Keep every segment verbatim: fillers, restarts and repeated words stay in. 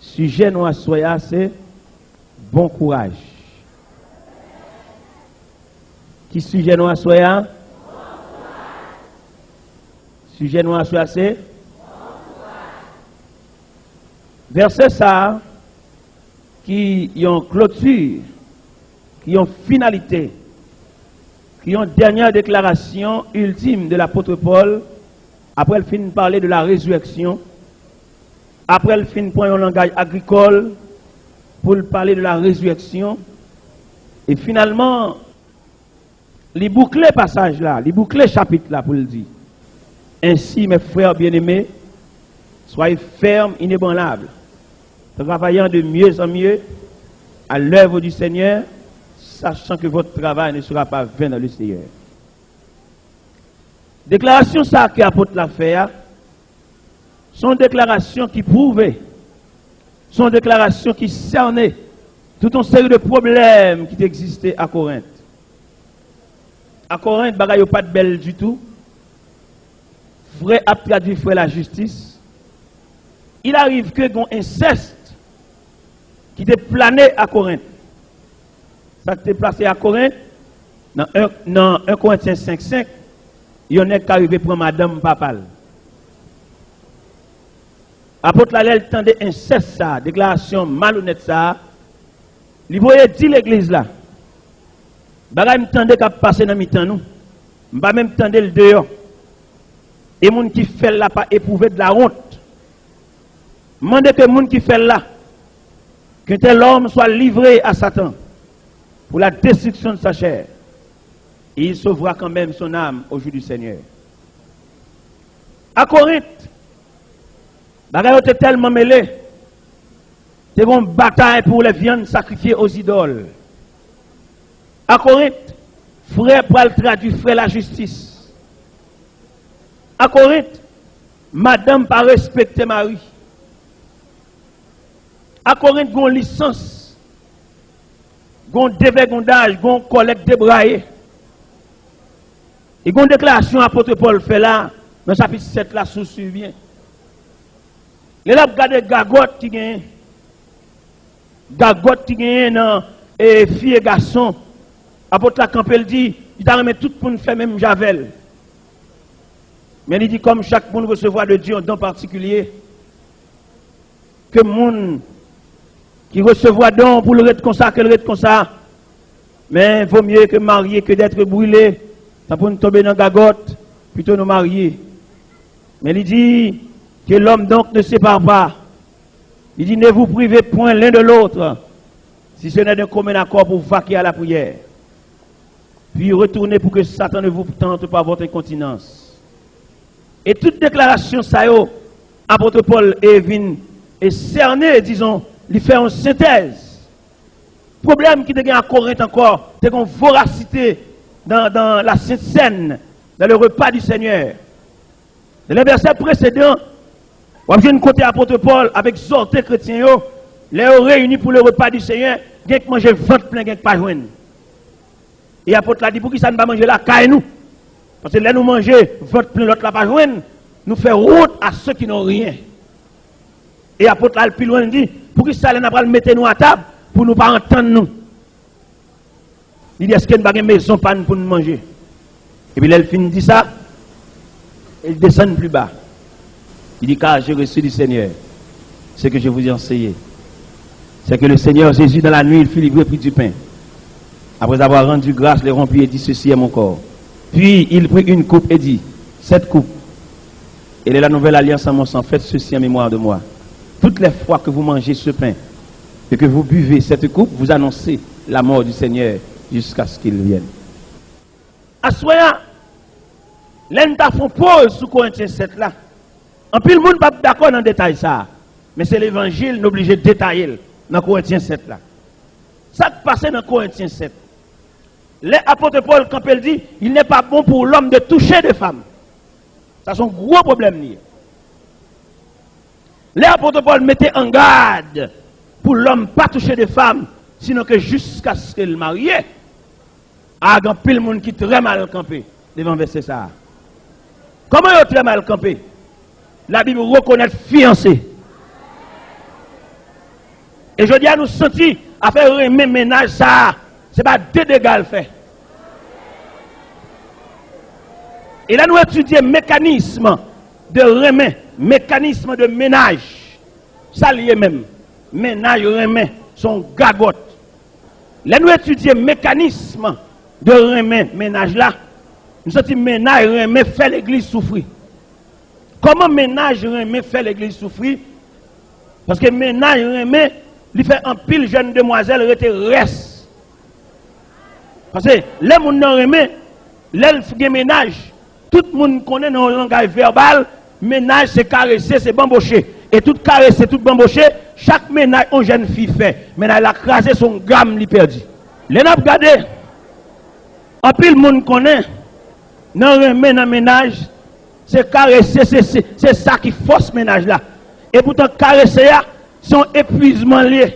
Sijè nou aswè a se bon kouraj. Ki sijè nou aswè a? Sijè nou aswè a se vèsè sa a ki yon kloti, ki yon finalite, ki yon dènyè deklarasyon iltim de lapot Pòl, apre l fin pale de la rezirèksyon, apre l fin pran yon langaj agrikòl pou l pale de la rezirèksyon, e finalman, li boukle pasaj la, li boukle chapit la pou l di, Ainsi, mes frères bien-aimés, soyez fermes, inébranlables, travaillant de mieux en mieux à l'œuvre du Seigneur, sachant que votre travail ne sera pas vain dans le Seigneur. Deklarasyon sa a ke apot la fè a, se yon deklarasyon ki pwouve, se yon deklarasyon ki sène tout yon seri de pwoblèm ki te egziste a Korent. A Korent, bagay yo pa t bèl ditou. Frè ap tradui frè lajistis. Il arrive que gon ensèst ki te plane a Korent. Sa k te plase a Korent, nan en, nan en Korentyen senk senk, yon nèg ka rive pran madanm papa l. Apot la, lè l tande ensèst sa a, deklarasyon malonèt sa a, li voye di legliz la, bagay m tande k ap pase nan mitan nou, m pa menm tande l deyò. E moun ki fè l la pa epwouve de la wont. Mande ke moun ki fè l la, qu'un tel homme soit livré à Satan pour la destruction de sa chair, et il sauvera quand même son âme au jour du Seigneur. A Korent, bagay yo te tèlman mele, te gon batay pou lè vyann sakrifye ozidòl. A Korent, frè pral tradui frè lajistis. A Korent, madanm pa respekte mari. A Korent, gon lisans, gon devègondaj, gon kòlèt debraye. E gon deklarasyon apot Pòl fè la, nan chapit sèt la, si w swiv byen. Lè l ap gade gagòt ki genyen, gagòt ki genyen nan, e, fi e gason, apot la kanpe, l di, li ta renmen tout moun fè menm jan avè l. Men li di, comme chaque monde recevra de Dieu un don particulier, ke moun ki resevwa don pou l ret konsa, ke l ret konsa. Men, vaut mieux que marier que d'être brûlé. Tanpri n tonbe nan gagòt, pito nou marye. Men li di, que l'homme donc ne sépare pas. Li di, ne vous privez point l'un de l'autre, si ce n'est d'un commun accord pour vaquer à la prière. Puis retournez pour que Satan ne vous tente par votre incontinence. E tout deklarasyon sa yo, apot Pòl e vin e sène, dizon, li fè yon sentèz. Pwoblèm ki te gen a Korent ankò, te gen vorasite dans, dans la Sainte Cène, dans le repas du Seigneur. Nan vèsè presedan, w ap jwenn kote apot Pòl ap egzòte kretyen yo, lè yo reyini pou le repas du Seigneur, gen k manje vant plen, gen k pa jwenn. E apot la di, poukisa n pa manje lakay nou? Paske lè nou manje, vant plen, lòt la pa jwenn, nou fè wont a sè ki n'ont ryen. E apot la al pi lwen, li di, poukisa lè n ap pral mete nou atab pou nou pa antann nou? Li di, èske n pa gen mezon pa n pou n manje? Epi lè l fin di sa, li desann pli ba. Il dit, car j'ai reçu du Seigneur ce que je vous ai enseigné. C'est que le Seigneur Jésus, dans la nuit, il fut livré, prit du pain. Après avoir rendu grâce, les rompit et dit, ceci est mon corps. Puis il prit une coupe et dit, cette coupe, elle est la nouvelle alliance en mon sang. Faites ceci en mémoire de moi. Toutes les fois que vous mangez ce pain et que vous buvez cette coupe, vous annoncez la mort du Seigneur jusqu'à ce qu'il vienne. Aswè a, lè n ta fè yon poz sou Korentyen sèt la, anpil moun p ap dakò nan detay sa a, men se levanjil, n oblije detaye l nan Korentyen sèt la. Sa k pase nan Korentyen sèt? Lè apot Pòl kanpe, l di, il n'est pas bon pour l'homme de toucher de femme. Sa se yon gwo pwoblèm li ye. Lè apot Pòl mete an gad pou lòm pa touche de fam, sinon ke jiskaske l marye, a, gen anpil moun ki trè mal kanpe devan vèsè sa a. Kòman yo trè mal kanpe? Labib rekonèt fiyanse. E jodi a nou santi afè renmen mennaj sa a, se pa de dega l fè. E lè nou etidye mekanism de renmen, mekanism de mennaj, sa l ye menm? Mennaj renmen, se yon gagòt. Lè nou etidye mekanism de renmen mennaj la, nou santi mennaj renmen fè legliz soufri. Kòman mennaj renmen fè legliz soufri? Paske mennaj renmen, li fè anpil jèn demwazèl rete rès. Paske lè moun nan renmen, lè l gen mennaj, tout moun konnen nan yon langaj vèbal, mennaj se karese, se banboche. E tout karese, tout banboche, chak mennaj yon jèn fi fè, mennaj la kraze, se yon gam li pèdi. Lè n ap gade, anpil moun konnen, nan renmen, nan mennaj, se karese, se, se, se sa ki fòs mennaj la. Epoutan, karese a, se yon epwizman l ye.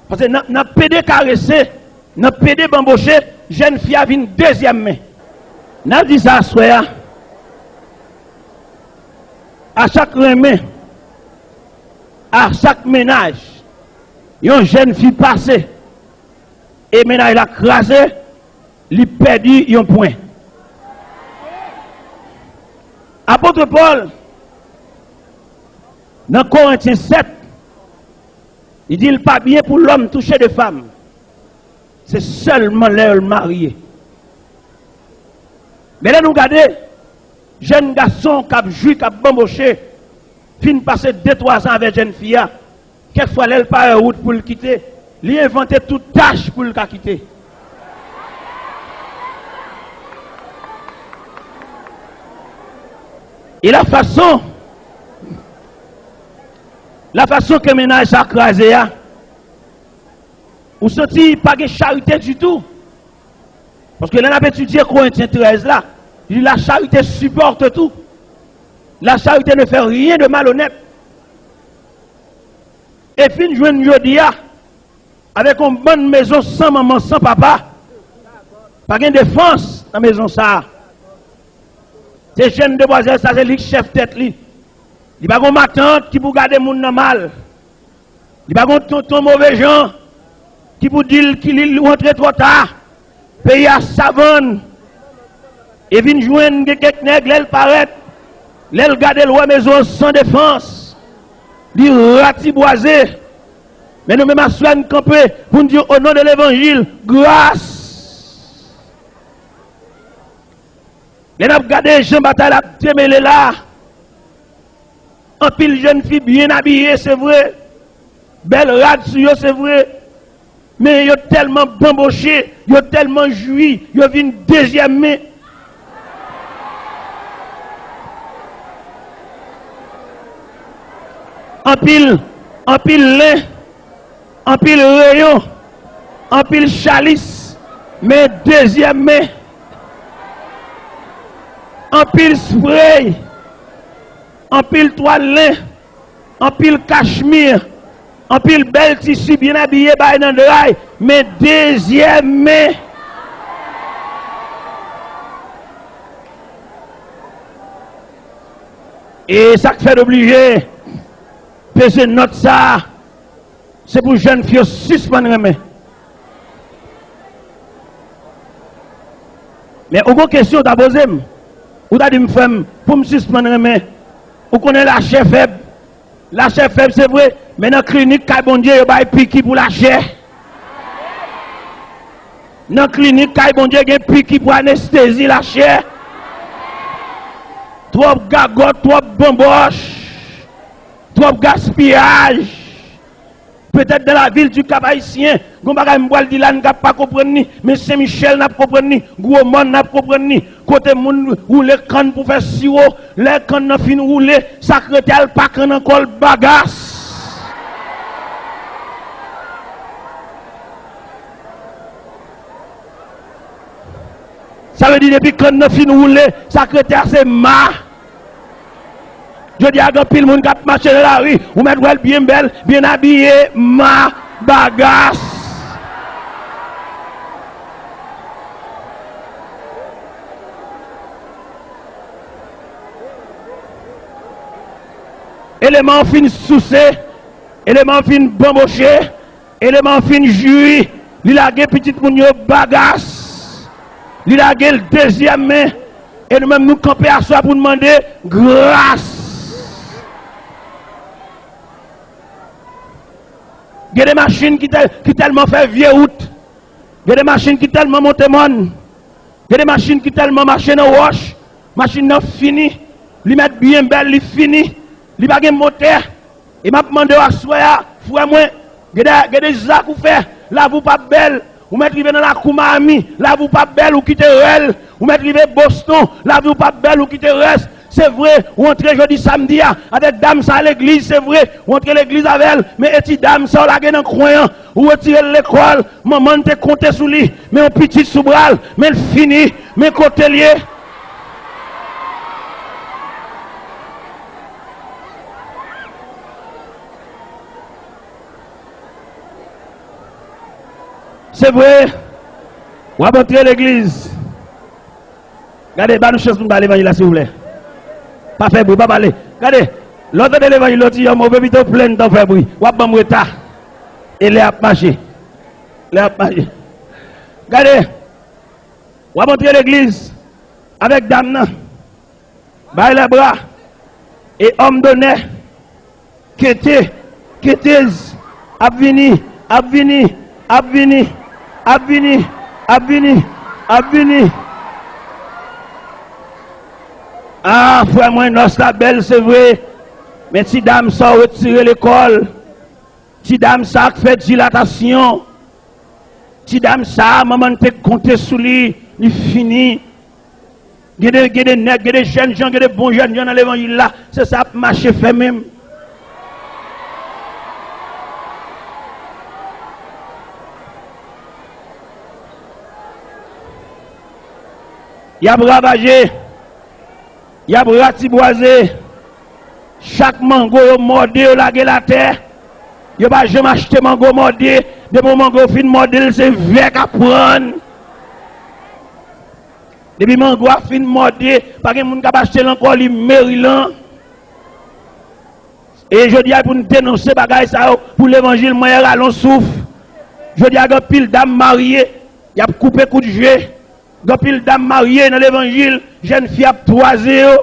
Paske nan, nan pede karese, nan pede banboche, jèn fi a vin dezyèm men. N a di sa aswè a, a chak renmen, a chak mennaj, yon jèn fi pase, e mennaj la kraze, li pèdi yon pwen. Apot Pòl, nan Korentyen sèt, li di l pa byen pou lòm touche de fanm. Se sèlman lè yo marye. Men lè nou gade, jèn gason k ap jwi, k ap banboche, fin pase de, twa zan avèk jèn fi a, kèk fwa lè l pa wè wout pou l kite, li envante tout tach pou l ka kite. E la fason, la fason ke mennaj sa kraze a, ou santi pa gen charite ditou. Paske lè n ap etidye Korentyen trèz la, li di la charité supporte tout. La charité ne fait rien de malhonnête. E fin jwenn jodi a, avèk yon bann mezon san manman, san papa, pa gen defans nan mezon sa a. Se jèn demwazèl sa, se li k chèf tèt li. Li pa gen matant ki pou gade moun nan mal. Li pa gen tonton move jan ki pou di l ki li rantre twò ta. Peyi a savann. E vin jwenn gen kèk nèg, lè l parèt, lè l gade l wè mezon an san defans. Li ratibwaze. Men nou menm aswè a n kanpe pou n di, o non de levanjil, gras. Lè n ap gade jan batay la ap demele la, anpil jèn fi byen abiye, se vre, bèl rad sou yo, se vre, men yo tèlman banboche, yo tèlman jwi, yo vin dezyèm men. Anpil, anpil len, anpil reyon, anpil chalis, men dezyèm men. Anpil spray, anpil twal len, anpil kachmir, anpil bèl tisi byen abiye bay nan dray, men dezyèm men. E sa k fè n oblije peze nòt sa a, se pou jèn fi yo sispann renmen. Men ou gon kesyon w ta poze m. Ou ta di m, frè m, pou m sispann renmen. Ou konnen lachè fèb. Lachè fèb, se vre, men nan klinik kay Bondye, yo bay piki pou lachè. Nan klinik kay Bondye, gen piki pou anestezi lachè. Twòp gagòt, twòp banbòch, twòp gaspiyaj. Petèt dans la ville du Cap-Haïtien, gon bagay m pral di la, n ka pa konprann li, men Sen Michèl n ap konprann li, Gwo Mòn n ap konprann li, kote moun woule kann pou fè siwo, lè kann nan fin woule, sa k rete a l pa kann ankò, l bagas. Sa vle di depi kann nan fin woule, sa k rete a se ma. Jodi a, gen anpil moun k ap mache nan lari, ou mèt wè l byen bèl, byen abiye, ma, bagas. Eleman an fin souse, eleman an fin banboche, Eleman an fin jwi, li lage pitit moun yo bagas. Li lage l dezyèm men. E nou menm nou kanpe aswè pou n mande gras. Gen de machin ki tè-, ki tèlman fè vye wout. Gen de machin ki tèlman monte mòn. Gen de machin ki tèlman mache nan wòch. Machin nan fini. Li mèt byen bèl, li fini. Li pa gen motè. E m ap mande w aswè a, frè mwen, gen de, gen de zak ou fè, lavi w p ap bèl. Ou mèt rive nan lakou Miami, lavi w p ap bèl, ou kite rèl. Ou mèt rive Boston, lavi w p ap bèl, ou kite rès. Se vre, ou antre jodi samdi a avèk dam sa legliz, se vre, ou antre legliz avè l, men e ti dam sa w lage nan kwen an, ou retire l lekòl, manman n te konte sou li, men yon pitit sou bra l, men l fini, men kote l ye. Se vre, w ap antre legliz. Gade, ba nou chans pou n ba levanjil la, silvouplè. Pa fè bri, pa pale. Gade, lè w tande levanjil, lè w di yon mo, pito plenn tan fè bri. W ap ban m reta. E lè ap mache. Lè ap mache. Gade, w ap antre legliz avèk dam nan. Bay lè bra. E òm donè. Kete, ketez, ap vini, ap vini, ap vini, ap vini, ap vini, ap vini. Ah, frè mwen, nòs la bèl, se vre. Men ti dam sa w retire lekòl. Ti dam sa k fè dilatasyon. Ti dam sa, manman n te konte sou li, li fini. Gen de, gen de nèg, gen de jèn jan, gen de bon jèn jan nan levanjil la, se sa ap mache fè menm. Y ap ravaje, y ap ratibwaze. Chak mango yo mòde, yo lage l atè. Yo pa janm achte mango mòde. Depi yon mango fin mòde l, se vè k ap pran l. Depi mango a fin mòde, pa gen moun k ap achte l ankò, li meri lan. E jodi a, pou n denonse bagay sa yo, pou levanjil, mwen rale yon souf. Jodi a, gen anpil dam marye, y ap koupe kout je. Gen anpil dam marye nan levanjil, jèn fi ap twaze yo.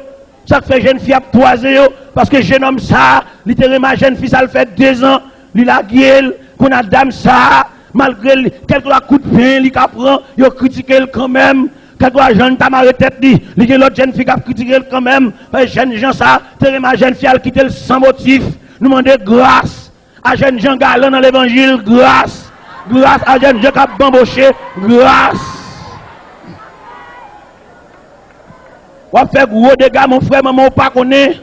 Sa k fè jèn fi ap twaze yo? Paske jennonm sa a, li te renmen a jèn fi sa, l fè dezan, li lage l. Kounye a dam sa a, malgre li, kèlkeswa kout pen li ka pran, yo kritike l kanmenm. Kèlkeswa jan l ta mare tèt li, li gen lòt jèn fi k ap kritike l kanmenm. Paske jèn jan sa a te renmen a jèn fi a, l kite l san motif. Nou mande gras. A jèn jan galan nan levanjil, gras. Gras a jèn jan k ap banboche, gras. W ap fè gwo dega, mon frè, manman w pa konnen.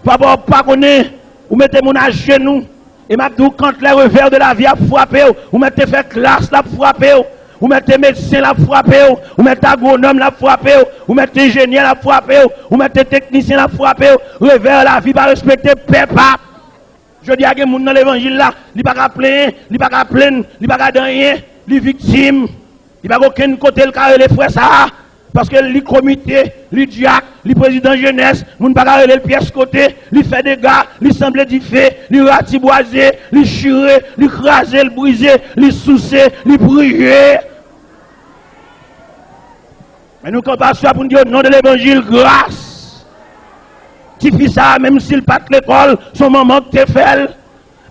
Papa w pa konnen. Ou mete moun ajenou. E m ap di w, quand les revers de la vie ap frape w, ou mèt te fè klas, l ap frape w. Ou mèt te medsen, l ap frape w. Ou mèt te agwonòm, l ap frape w. Ou mèt te enjenyè, l ap frape w. Ou mèt te teknisyen, l ap frape w. Revè lavi pa respekte pèp ap. Jodi a gen moun nan levanjil la, li pa ka plenyen, li pa ka plenn, li pa ka di anyen, li viktim. Li pa gen okenn kote l ka rele frè sa a, paske li komite, li dyak, li prezidan jenès, moun pa ka rele l pyès kote, li fè dega, li sanble dife, li ratibwaze, li chire, li kraze, li brize, li souse, li priye. Men nou kanpe aswè pou n di, o non de levanjil, gras. Tifi sa a, menm si l pa t lekòl, se yon manman k te fè l.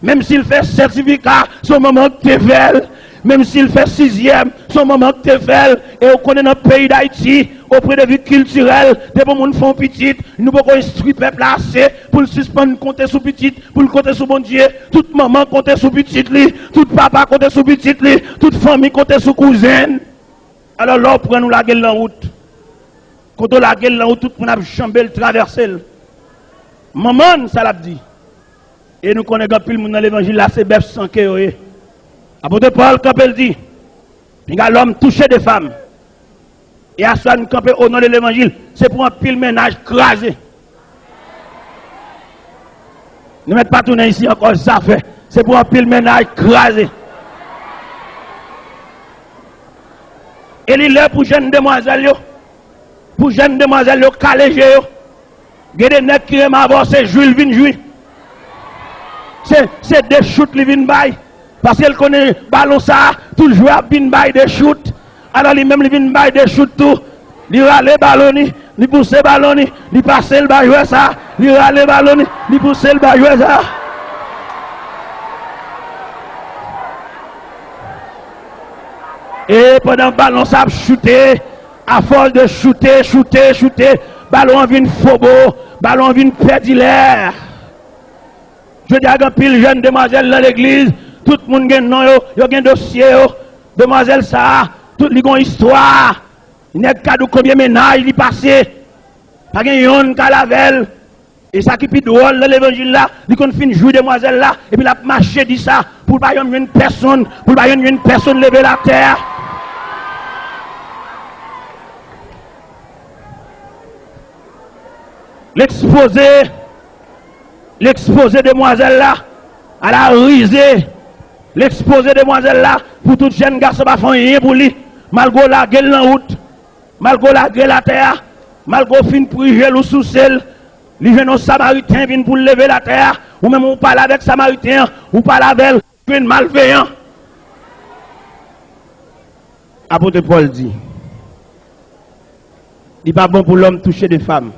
Menm si l fè sètifika, se yon manman k te fè l. Menm si l fè sizyèm, se yon manman k te fè l. E w konnen nan peyi Dayiti, o pwen de vi kiltirèl, depi yon moun fè yon pitit, nou poko enstwi pèp la ase pou l sispann konte sou pitit, pou l konte sou Bondye. Tout manman konte sou pitit li, tout papa konte sou pitit li, tout fanmi konte sou kouzen l. Alò, lè w pran l, ou lage l nan wout. Kote w lage l nan wout, tout moun ap janbe l, travèse l. Manman n, sa l ap di. E nou konnen gen anpil moun nan levanjil la, se bèf san ke yo ye. Apot Pòl kanpe, l di, pinga lòm touche de fanm. E aswè a, n kanpe o non de levanjil, se pou anpil mennaj kraze. Nou mèt pa tounen isi ankò, zafè. Se pou anpil mennaj kraze. E li lè pou jèn demwazèl yo, pou jèn demwazèl yo kale je yo. Gen de nèg ki renmen avè w, se jwi l vin jwi. Se, se de chout li vin bay. Paske l konnen balon sa a, tout jwè ap vin bay de chout. Alò li menm li vin bay de chout tou. Li rale balon ni, li pouse balon ni, li pase l ba jwè sa a, li rale balon ni, li pouse l ba jwè sa a. E pandan balon sa ap choute, afòs de choute, choute, choute, balon an vin fobo, balon an vin pèdi lè. Jodi a gen anpil jèn demwazèl nan legliz, tout moun gen non yo, yo gen dosye yo. Demwazèl sa a, tout li gon istwa. Nèg ka di w konbyen mennaj li pase. Pa gen yonn k al avè l. E sa ki pi dwòl nan levanjil la, li konn fin jwi demwazèl la, epi l ap mache di sa, pou l pa janm jwenn pèsonn, pou l pa janm jwenn pèsonn leve l atè a. L ekspoze, l ekspoze demwazèl la a la rize. L ekspoze demwazèl la pou tout jèn gason pa fè anyen pou li. Malgre w lage l nan wout, malgre w lage l atè a, malgre w fin pri je l ou souse l, li jwenn yon Samariten vin pou l leve l atè a. Ou menm ou pale avèk Samariten an, ou pale avè l, jwenn malveyan. Apot Pòl di, li pa bon pou lòm touche de fanm.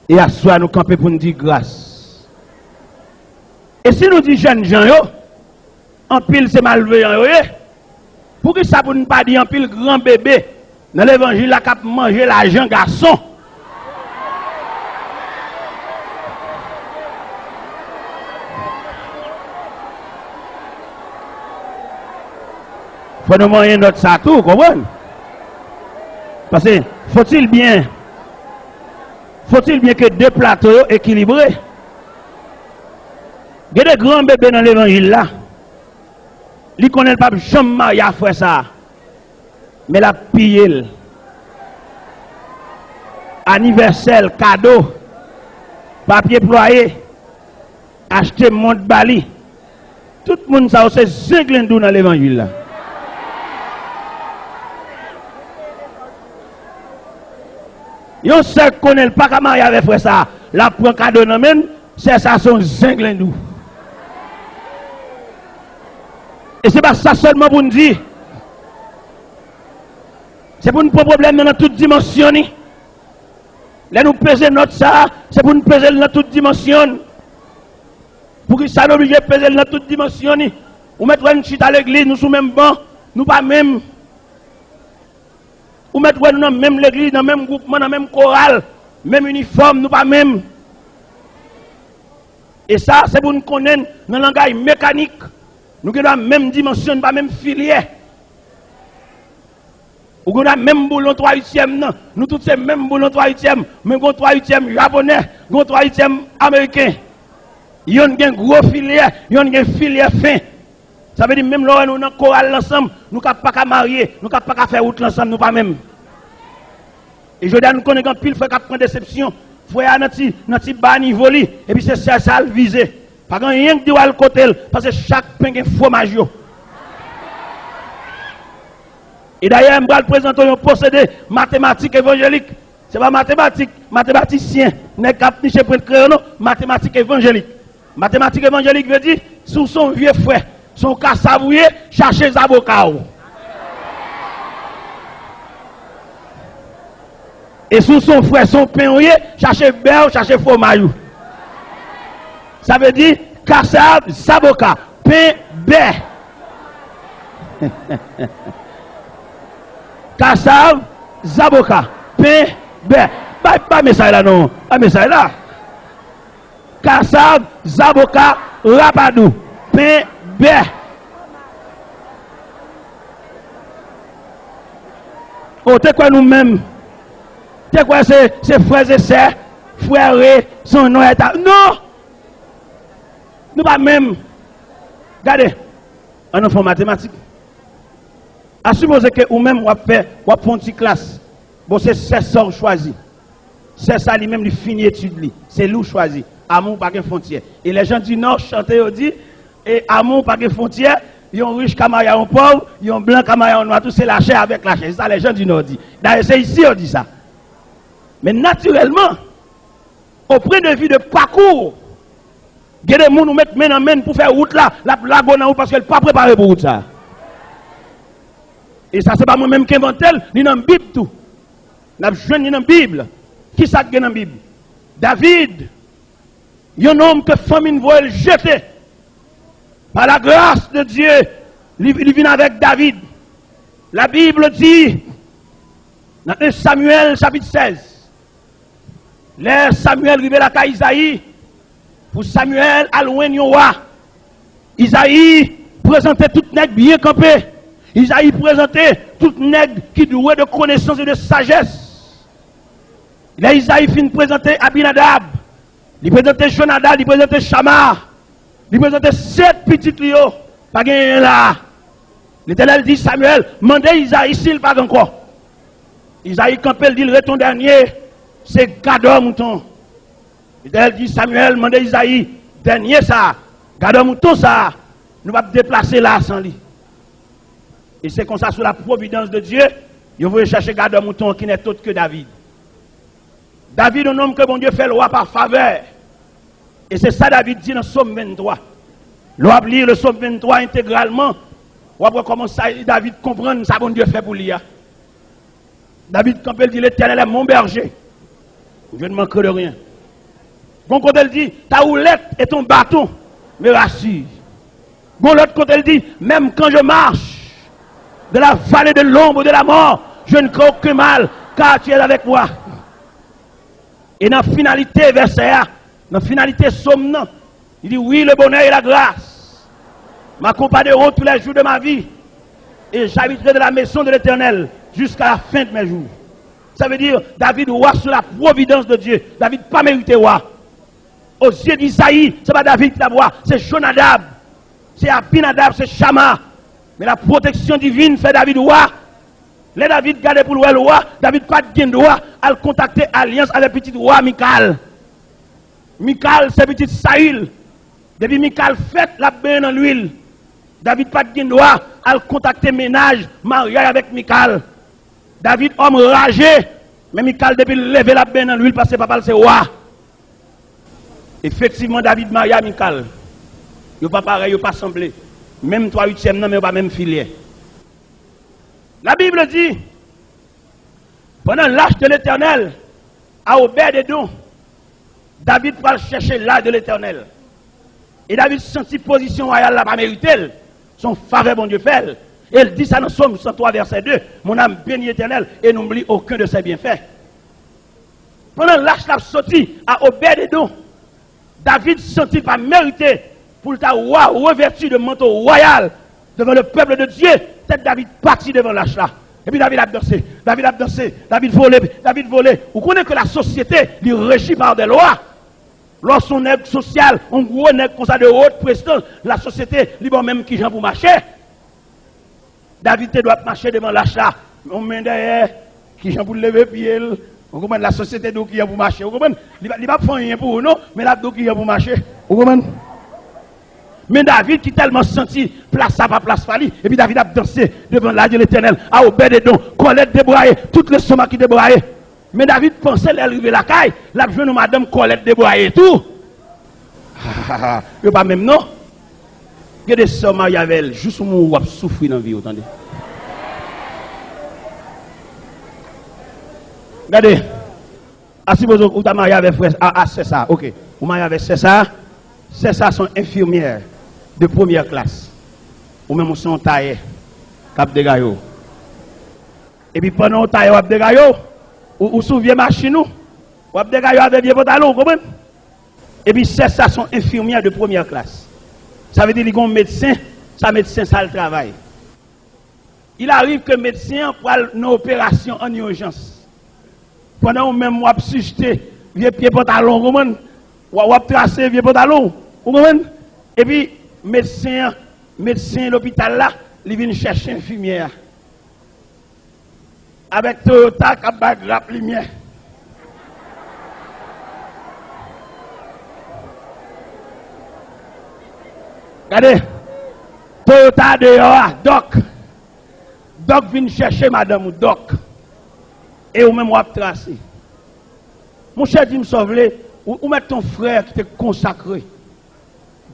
E aswè a nou kanpe pou n di gras. E si nou di jèn jan yo, anpil se malveyan yo ye, poukisa pou n pa di anpil gran bebe nan levanjil la k ap manje lajan gason? Fò nou manyen nòt sa tou, konprann? Paske, faut-il bien, faut-il bien que de plato yo ekilibre. Gen de gran bebe nan levanjil la. Li konnen l p ap janm marye a frè sa a. Men l ap piye l. Anivèsè l, kado, papye plwaye, achte mont ba li. Tout moun sa yo se zenglendou nan levanjil la. Yon sè k konnen l pa ka marye avè frè sa a, l ap pran kado nan men l, sè sa a se yon zenglendou. E se pa sa sèlman pou n di. Se pou n pran pwoblèm nan nan tout dimansyon ni. Lè nou peze nòt sa a, se pou n peze l nan tout dimansyon n. Poukisa n oblije peze l nan tout dimansyon ni? Ou mèt wè n chita legliz, nou sou menm ban, nou pa menm. Ou mèt wè nou nan menm legliz, nan menm gwoupman, nan menm koral, menm inifòm, nou pa menm. E sa, se pou n konnen n nan langay mekanik. Nou gen dwa menm dimansyon, n pa menm filyè. Ou gen dwa menm boulon twa ityèm nan. Nou tout se menm boulon twa ityèm. Men gon twa ityèm japonè, gon twa ityèm ameriken. Yonn gen gwo filyè, yonn gen filyè fen. Sa vle di menm lè w wè nou nan koral l ansanm, nou ka pa ka marye, nou ka pa ka fè wout l ansanm, nou pa menm. E jodi a nou konnen gen anpil frè k ap pran desepsyon. Frè a nan ti, nan ti ba nivo li, epi se sè sa l vize. Pa gen anyen k di w al kote l, paske chak pen gen fwomaj yo. E dayè, m pral prezante w yon pwosede matematik evanjelik. Se pa matematik, matematisyen, nèg k ap niche pwent kreyon non, matematik evanjelik. Matematik evanjelik vle di, si w se yon vye frè, se yon kasav ou ye, chache zaboka w. E si w se yon frè, se yon pen ou ye, chache bè w, chache fwomaj ou. Sa vle di, kasav, zaboka, pen, bè. Kasav, zaboka, pen, bè. Bay, bay mesaj la non, bay mesaj la. Kasav, zaboka, rapadou, pen, bè. O, te kwè nou menm. Te kwè se, se frè e sè, frère, se yon non eta. Non! Nou pa menm. Gade, ann nou fè yon matematik. A sipoze ke ou menm w ap fè, w ap fè yon ti klas. Bon, se sè sa w chwazi. Sè sa li menm li fini etid li. Se li w chwazi. Amour pa gen fwontyè. E les gens du Nord chante yo di, e amour pa gen fwontyè, yon rich ka marye a yon pòv, yon blan ka marye a yon nwa tou, c'est la chair avec la chair. Se sa les gens du Nord di. Dayè se isi yo di sa. Men natirèlman, au point de vue de parcours, Gen de moun ou met men nan men pou fè wout la, l ap lage w nan wout paske l pa prepare pou wout sa. E sa se pa mwen menm ki envante l, li nan Bib tou. N ap jwenn li nan Bib. Kisa k gen nan Bib? David, yon nonm ke fanmi n voye l jete. Par la grâce de Dieu, li, li vin avèk David. La Bible dit, nan en Samuel chapit sèz, lè Samuel rive lakay Izayi, pou Samuel al jwenn yon wa, Izayi prezante tout nèg byen kanpe. Izayi prezante tout nèg ki dwe de konesans e de sajès. Lè Izayi fin prezante Abinadab, li prezante Jonadab, li prezante Chama, li prezante sèt pitit li yo, pa gen anyen la. Letènèl di Samuel, mande Izayi si l pa gen ankò. Izayi kanpe, l di l rete yon dènye, se gadò mouton. Letènèl di Samuel, mande Izayi, dènye sa, gadò mouton sa, nou p ap deplase la san li. E se konsa, sou la providence de Dieu, yo voye chèche gadò mouton ki n'est autre que David. David, yon nonm ke Bondye fè lwa pa favè. E se sa David di nan Sòm venntwa. Lè w ap li le Sòm venntwa entegralman, w ap wè kòman sa David konprann sa Bondye fè pou li a. David kanpe, l di, L'Éternel est mon berger. Je ne manquerai de rien. Gon kote l di, ta houlette et ton bâton me rassurent. Gon lòt kote l di, même quand je marche dans la vallée de l'ombre de la mort, je ne crains aucun mal, car tu es avec moi. E nan finalite vèsè a, nan finalite sòm nan, li di, oui, le bonheur et la grâce m'accompagneront tous les jours de ma vie, et j'habiterai dans la maison de l'Éternel jusqu'à la fin de mes jours. Sa vle di, David wa sou la providence de Dieu. David pa merite wa. Aux yeux d'Isaïe, se pa David ki t ap wa, se Jonadab, se Abinadab, se Chama. Men la protection divine fè David wa. Lè David gade pou l wè lwa, David pa t gen dwa al kontakte alyans avèk pitit wa Mikal. Mikal se pitit Sayil. Depi Mikal fèt, l ap benyen nan lwil. David pa t gen dwa al kontakte mennaj, maryaj avèk Mikal. David, òm raje, men Mikal depi l leve, l ap benyen nan lwil paske papa l se wa. Efektivman, David marye a Mikal. Yo pa parèy, yo pa sanble. Menm twa uityèm nan, men yo pa menm filyè. La Bible dit, pendant l'arche de l'Éternel, à Obed-Edom, David pral chèche l'arche de l'Éternel. E David santi pozisyon wayal la pa merite l. Se yon favè Bondye fè l. E l di sa nan Sòm san twa, vèsè de, Mon âme bénit l'Éternel et n'oublie aucun de ses bienfaits. Pandan lach la ap soti a Obed-Edom, David santi l pa merite pou l ta wa revèti de manto wayal devan le pèp de Dye. Tèt David pati devan lach la. Epi David ap danse, David ap danse, David vole, David vole. Ou konnen ke lasosyete, li reji pa de lwa. Lè w se yon nèg sosyal, yon gwo nèg konsa de wot prestans, lasosyete, li ba w menm kijan pou mache. David te dwe ap mache devan lach la, yon men dèyè, kijan pou l leve pye l. Ou konprann? Lasosyete di w kijan pou mache. Ou konprann? Li pa, li p ap fè anyen pou ou non, men l ap di w kijan pou mache. Ou konprann? Men David ki tèlman santi plas sa pa plas pa li, epi David ap danse devan l'arche de l'Éternel, a Obed-Edom, kòlèt debraye, tout lestomak ki debraye. Men David panse lè l rive lakay, l ap jwenn yon madanm kòlèt debraye tou. Yo pa menm non. Gen de sè w marye avè l, jous ou mouri w ap soufri nan vi w, tande. Gade, a sipoze ou ta marye avè frè, a, a sè sa, oke. Ou marye avè sè sa, sè sa se yon enfimyè de premyè klas. Ou menm ou se yon tayè k ap degaye w. Epi pandan w tayè w ap degaye w, ou, ou sou vye machin ou, w ap degaye w avè vye pantalon, ou konprann? Epi sè sa se yon enfimyè de premyè klas. Sa vle di li gen yon medsen, sa medsen sa l travay. Il arrive ke medsen an pral nan operasyon an ijans. Pandan ou menm w ap sijte vye pye pantalon, ou konprann? W, w ap trase vye pantalon, ou konprann? Epi medsen an, medsen lopital la, li vin chèche enfimyè a. Avèk Toyota k ap bay grap limyè. Gade, Toyota deyò a, dòk. Dòk vin chèche madanm ou, dòk. E ou menm w ap trase. Monchè, di m sa w vle, ou, ou mèt te yon frè ki te konsakre.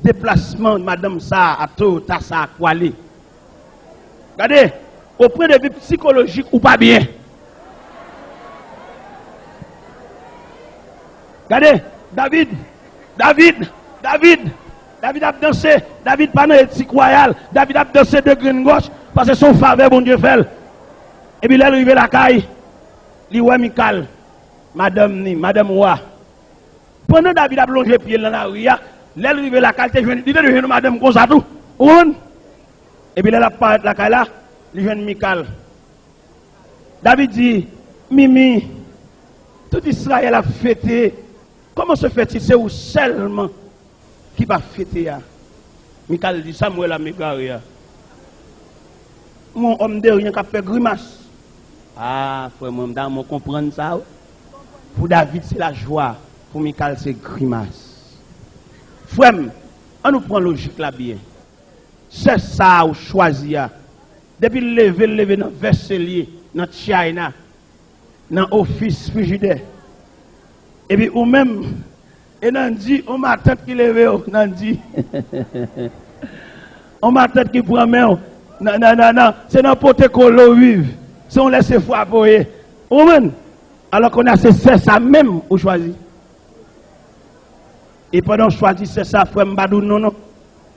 deplasman madanm sa a, Toyota sa a, k pwale. Gade, o pwen de vi sikolojik ou pa byen. Gade, David, David, David, David ap danse. David pa nan etik wayal. David ap danse de grenn gòch, paske se yon favè Bondye fè l. Epi lè l rive lakay, li wè Mikal, madanm ni, madanm wa. Pandan David ap lonje pye l nan lari a, lè l rive lakay, li te jwenn, li te dwe jwenn yon madanm konsa tou. Ou konprann? Epi lè l ap parèt lakay la, li jwenn Mikal. David di, Mimi, tout Izrayèl ap fete. Comment se fait-il, se ou sèlman ki pa fete a? Mikal di, sa m wè la m egare a. M wè yon òm de ryen k ap fè grimas. A, frè mwen, m ta renmen w konprann sa, wi. Pou David, se lajwa. Pou Mikal, se grimas. Frè m, ann nou pran lojik la byen. Sè sa a ou chwazi a, depi l leve, l leve nan vès selye, nan tchayna, nan ofis frijidè. Epi ou menm, e Nandy, on matant ki leve w, Nandy. On matant ki pran men w. Nan, nan, nan, nan, se nan pote kole w viv. Se yon lèse frape w ye. Ou konprann? Alò kounye a se sè sa menm ou chwazi. E pandan w chwazi sè sa, frè m, m pa di w non, non.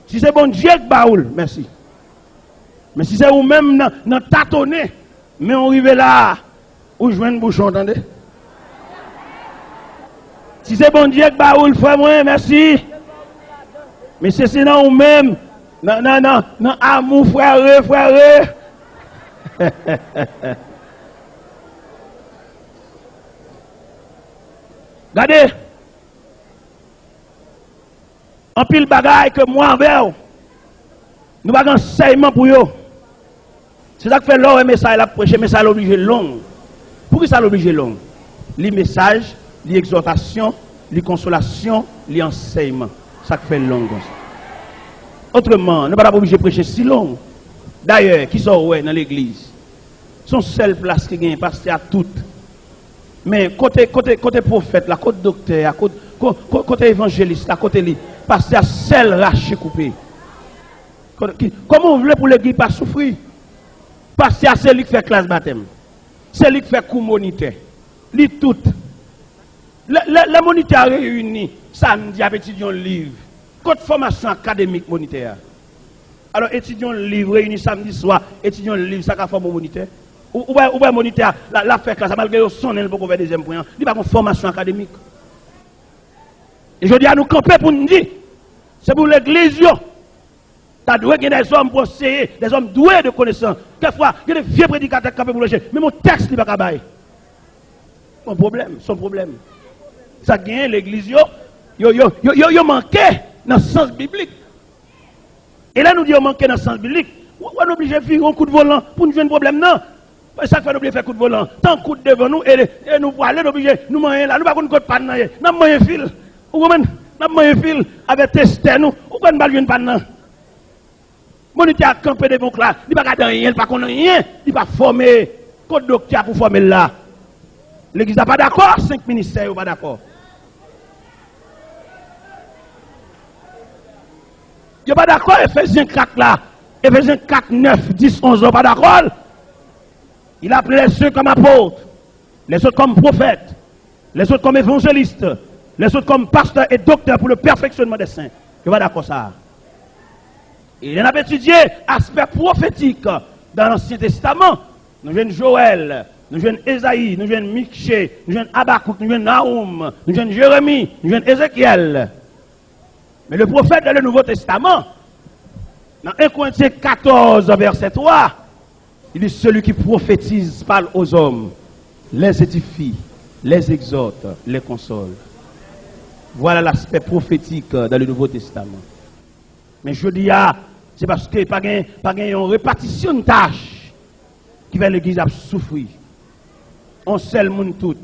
Si se Bondye k ba ou l, mèsi. Men si se ou menm nan, nan tatonnen, men w rive la a, ou jwenn bouchon, tande. Si se Bondye k ba ou l, frè mwen, mèsi. Men si se nan ou menm, nan, nan, nan, nan amou, frère, frère. Gade. Anpil bagay ke mwen avè w, nou pa gen ansèyman pou yo. Se sa k fè lè w wè mesaj la ap preche, mesaj la oblije long. Poukisa l oblije long? Li mesaj, li egzòtasyon, li konsolasyon, li ansèyman. Sa k fè l long konsa. Otreman, nou pa t ap oblije preche si long. Dayè, kisa w wè nan legliz? Se yon sèl plas ki genyen, pastè a tout. Men kote, kote, kote pwofèt la, kote doktè a, kote, ko-, ko-, kote evanjelis la, kote li? Pastè a sèl rache koupe. Kote, ki, kòman w vle pou legliz pa soufri? Pastè a se li k fè klas batèm. Se li k fè kou monitè. Li tout. Lè, lè, lè monitè a reyini, samdi ap etidye yon liv. Kot fòmasyon akademik monitè a? Alò, etidye yon liv, reyini samdi swa, etidye yon liv, sa ka fòme yon monitè? Ou, ou wè, ou wè monitè a, la, l ap fè klas la, malgre yo sonnen l poko fè dezyèm pwen an, li pa gen fòmasyon akademik. E jodi a, nou kanpe pou n di, se pou legliz yo, ta dwe gen dèzòm pou anseye, dèzòm dwe de konesans. Kèkfwa, gen de vye predikatè k kanpe pou preche, menm yon tèks li pa ka bay. Bon pwoblèm, se yon pwoblèm. Sa k genyen, legliz yo, yo, yo, yo, yo, yo manke nan sans biblik. E lè nou di yo manke nan sans biblik, w-, w-, nou oblije vire yon kout volan pou n jwenn pwoblèm nan. E sa k fè nou oblije fè kout volan. Tan kout devan nou, e, e nou prale, nou oblije, nou manyen la, nou pa konn kot pàn nan ye. N ap manyen fil. Ou konprann? N ap manyen fil avèk testè nou. Ou kwè n pral jwenn pàn nan? Monitè a kanpe devan yon klas, li pa gade anyen, li pa konn anyen, li pa fòme. Kot doktè a pou fòme l la? Legliz la pa dakò, senk ministè yo pa dakò. Yo pa dakò Efezyen kat la. Efezyen kat, nèf, dis, onz la, yo pa dakò l. Il a appelé les uns comme apôtres, les autres comme prophètes, les autres comme évangélistes, les autres comme pasteurs et docteurs pour le perfectionnement des saints. Yo pa dakò sa a. E lè n ap etidye aspè pwofetik dan Ansyen Testaman, nou jwenn Jowèl, nou jwenn Ezayi, nou jwenn Miche, nou jwenn Abakouk, nou jwenn Nawoum, nou jwenn Jeremi, nou jwenn Ezekyèl. Men le pwofèt dan le Nouvo Testaman, nan en Korentyen katòz, vèsè twa, li di, celui qui prophétise parle aux hommes, les édifie, les exhorte, les console. Voilà l'aspect prophétique dans le Nouveau Testament. Men jodi a, se paske pa gen, pa gen yon repatisyon tach ki fè legliz ap soufri. Yon sèl moun tout.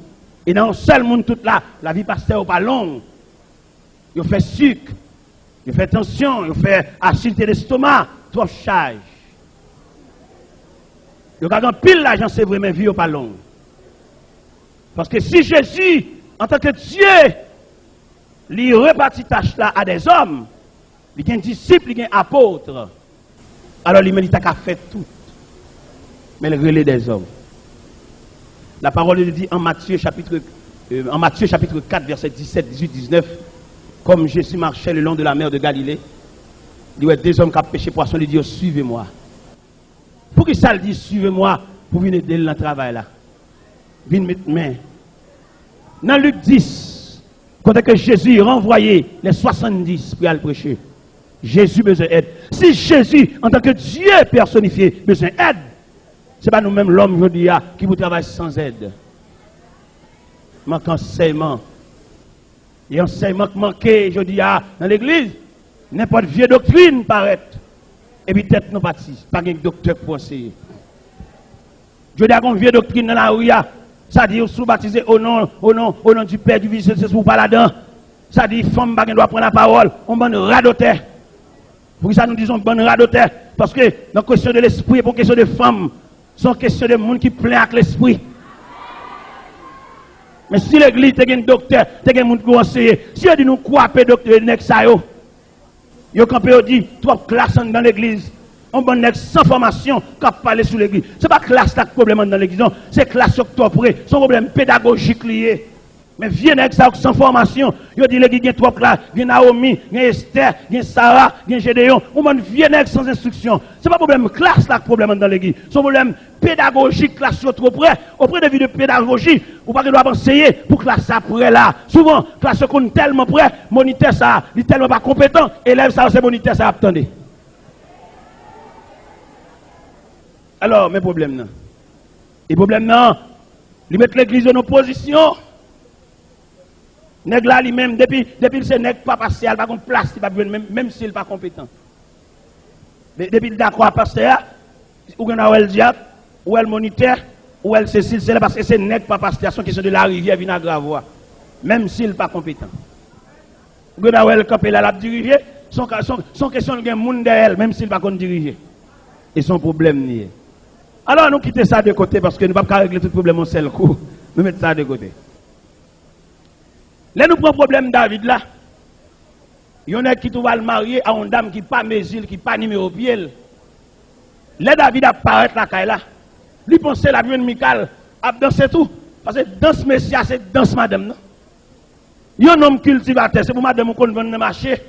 E nan yon sèl moun tout la, lavi pastè yo pa long. Yo fè sik, yo fè tansyon, yo fè asidite lestoma, twòp chaj. Yo ka gen anpil lajan, se vre, men vi yo pa long. Paske si Jezi, antanke Dye, li repati tach la a dèzòm, Li gen disip, li gen apot. Alò, li menm, li ta ka fè tout. Men l rele dèzòm. La parole de Dieu dit en Matthieu chapitre, euh, en Matthieu chapitre quatre, verset dix-sept, dix-huit, dix-neuf, comme Jésus marchait le long de la mer de Galilée, li wè de zòm k ap peche pwason, li di yo, suivez-moi. Poukisa l di, suivez-moi, pou vin ede l nan travay la? Vin met men. Nan Lik dis, kote ke Jezi ranvwaye les soixante-dix pou y al preche. Jezi bezwen èd. Si Jezi, antanke Dye pèsonifye, bezwen èd, se pa nou menm lòm jodi a ki pou travay san èd. Manke ansèyman. E ansèyman k manke jodi a nan legliz. Nenpòt vye doktrin parèt. Epi tèt nou pati. Pa gen doktè k pou anseye. Jodi a gon vye doktrin nan lari a. Sa di si w batize o non, o non, o non di Pè, di Fis, se pou w pa ladan. Sa di fanm pa gen dwa pran lapawòl. On bann radotè. Poukisa nou di se on bann radotè? Paske nan kesyon de lespri, e pa on kesyon de fanm. Se on kesyon de moun ki plen ak lespri. Men si legliz te gen doktè, te gen moun pou anseye. Si yo di nou kwape doktè, nèg sa yo, yo kanpe, yo di, twòp klas anndan legliz. On bann nèg san fòmasyon k ap pale sou legliz. Se pa klas la k pwoblèm anndan legliz, non. Se klas yo k twò pre. Se on pwoblèm pedagojik li ye. Men vye nèg sa yo k san fòmasyon, yo di legliz gen twòp klas, gen Nawomi, gen Estè, gen Sara, gen Jedeyon. On bann vye nèg san enstriksyon. Se pa pwoblèm klas la k pwoblèm anndan legliz. Se on pwoblèm pedagojik, klas yo twò pre. Au point de vue de pédagogie, ou pa gen dwa ap anseye pou klas sa prè la. Souvan, klas yo konn tèlman prè, monitè sa, li tèlman pa konpetan, elèv sa yo se monitè sa y ap tande. Alò, men pwoblèm nan. E pwoblèm nan, li met legliz yo nan pozisyon. Nèg la, li menm, depi, depi l se nèg pa pastè a, li pa gon plas li p ap jwenn, menm, menm si l pa konpetan. De-, depi l dakò a pastè a, ou gen dwa wè l dyab, ou wè l monitè, ou wè l sesi, l sela, paske se nèg pa pastè a, se yon kesyon de larivyè vin a gravwa, menm si l pa konpetan. Ou gen dwa wè l kanpe la, l ap dirije, se yon ka-, se yon, se yon kesyon l gen moun dèyè l, menm si l pa konn dirije. E se yon pwoblèm li ye. Alò, nou kite sa de kote, paske nou p ap ka regle tout pwoblèm yon sèl kou. Nou met sa de kote. Lè nou pran pwoblèm David la, yon nèg ki twouve al marye a yon dam ki pa mezi l, ki pa nimewo pye l. Lè David ap parèt lakay la, li panse l ap jwenn Mikal ap danse tou. Paske dans mesye a se dans madanm nan. Yon nonm kiltivatè, se pou madanm ou konn vann nan mache.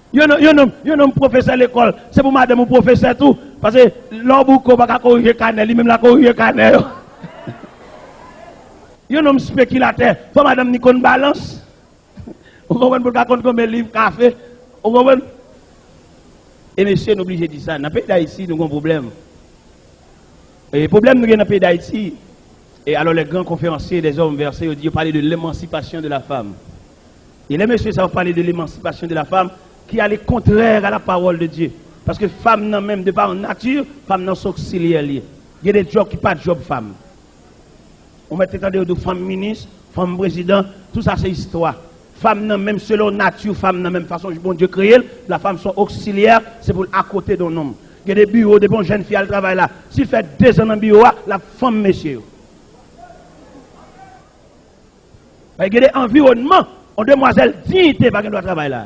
Yon nonm, yon nonm, yon nonm pwofesè lekòl, se pou madanm ou pwofesè tou. Paske lè w bouke, w pa ka korije kanè, li menm l a korije kanè yo. Yon nonm spekilatè, fò madanm ni konn balans. Ou konprann, pou l ka konn konbyen liv kafe. Ou konprann? E mesye, nou blije di sa. Nan peyi Dayiti, nou gon pwoblèm. E pwoblèm nou gen nan peyi Dayiti, e alò, les grands conférenciers, les hommes versés, yo di, yo pale de l'émancipation de la femme. E lè mesye sa yo pale de l'émancipation de la femme, ki ale kontrè a la parole de Dieu. Paske fanm nan menm, de par nature, fanm nan se oksilyè li ye. Gen de djòb ki pa djòb fanm. Ou mèt te tande yo di w fanm minis, fanm prezidan, tout sa se istwa. Fanm nan menm, selon nati fanm nan menm, fason Bondye kreye l, la femme se yon oksilyè, se pou l akote de yon nonm. Gen de biwo, depi yon jèn fi al travay la, si l fè dezan nan biwo a, l ap fanm mesye yo. Paske gen de anviwònman, yon demwazèl diyite pa gen dwa travay la.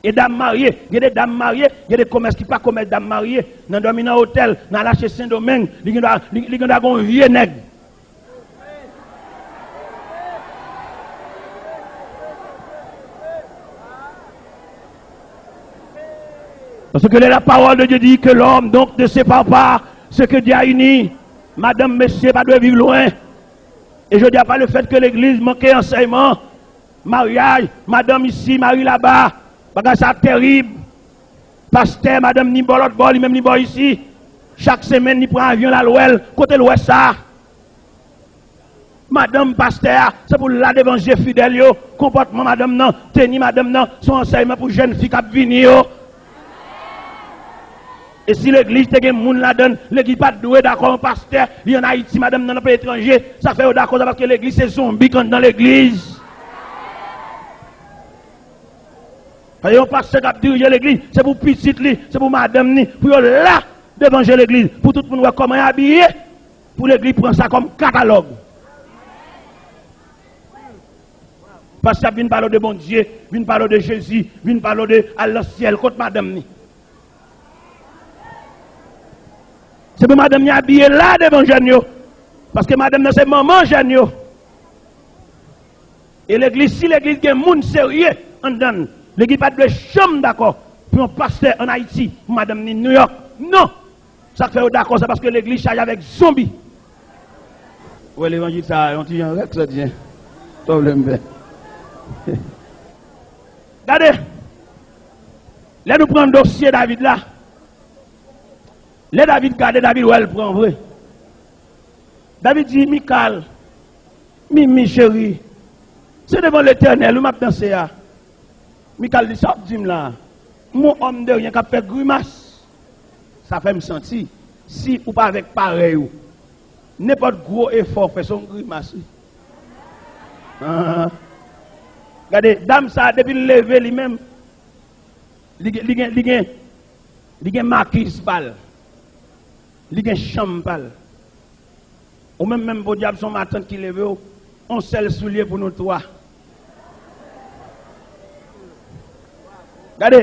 E dam marye, gen de dam marye, gen de komès ki pa komès dam marye. Nan dòmi nan otèl, nan al achte Sendomeng, li gen dwa, li, li gen dwa gon vye nèg. Parce que la parole de Dieu dit que l'homme donc ne sépare pas ce que Dieu a uni. Madanm, mesye pa dwe viv lwen. E jodi a, pa le fèt ke legliz manke ansèyman, maryaj, madanm isi, mari laba, bagay sa tèrib. Pastè, madanm ni bò lòt bò, li menm li bò isi. Chak semèn, li pran avyon, l al wè l. Kote l wè sa? Madanm pastè a, se pou l la devan je fidèl yo, konpòtman madanm nan, teni madanm nan, se yon ansèyman pou jèn fi k ap vini yo. E si legliz te gen moun ladan l, legliz pa t dwe dakò yon pastè, li ann Ayiti, madanm nan nan peyi etranje, sa fè yo dakò sa, paske legliz se zonbi k anndan legliz. Paske yon pastè k ap dirije legliz, se pou pitit li, se pou madanm ni, pou yo la devan je legliz, pou tout moun wè kòman y abiye, pou legliz pran sa kòm katalòg. Pastè ap vin pale w de Bondye, vin pale w de Jezi, vin pale w de al nan syèl. Kot madanm ni? Se pou madanm ni abiye la devan jèn yo. Paske madanm nan se manman jèn yo. E legliz, si legliz gen moun serye anndan l, legliz pa t dwe janm dakò pou yon pastè ann Ayiti, pou madanm ni Nouyòk. Non! Sa k fè yo dakò, se paske legliz chaje avèk zonbi. Ou wè levanjil sa a, yon ti jan rèk sòti, en. Pwoblèm fè. Gade, lè nou pran dosye David la, lè David gade, David wè l pran vre. David di, Mikal, Mimi cheri, se devan Letènèl wi m ap danse a. Mikal di, sa w ap di m la? M yon òm de ryen k ap fè grimas. Sa fè m santi, si ou pa avèk parèy ou, nenpòt gwo efò w fè, se yon grimas wi. Ah. Gade, dam sa a, depi l leve li menm, li gen, li gen, li gen, li gen makiz pa l. Li gen chanm pa l. Ou menm, menm podyab, se yon matant ki leve w, yon sèl soulye pou nou twa. Gade,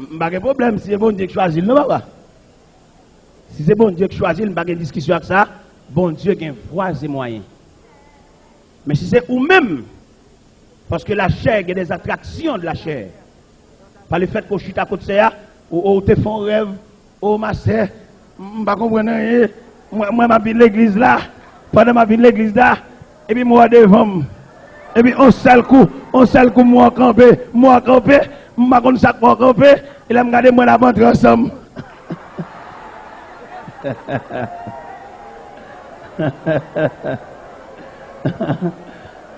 m pa gen pwoblèm si se Bondye k chwazi l, non, papa. Si se Bondye k chwazi l, m pa gen diskisyon ak sa. Bondye gen vwa e mwayen. Men si se ou menm, paske lachè gen des attractions de la chair. Pa lefèt ke w chita kot sè a, ou, ou te fè yon rèv, o ma sè, m, m pa konprann anyen, mwen, mwen m ap vin legliz la, pandan m ap vin legliz la, epi m wè w devan m, epi yon sèl kou, yon sèl kou m wè w kanpe, m wè w kanpe, m pa konn sa k fè w kanpe, e lè m gade mwen n ap antre ansanm.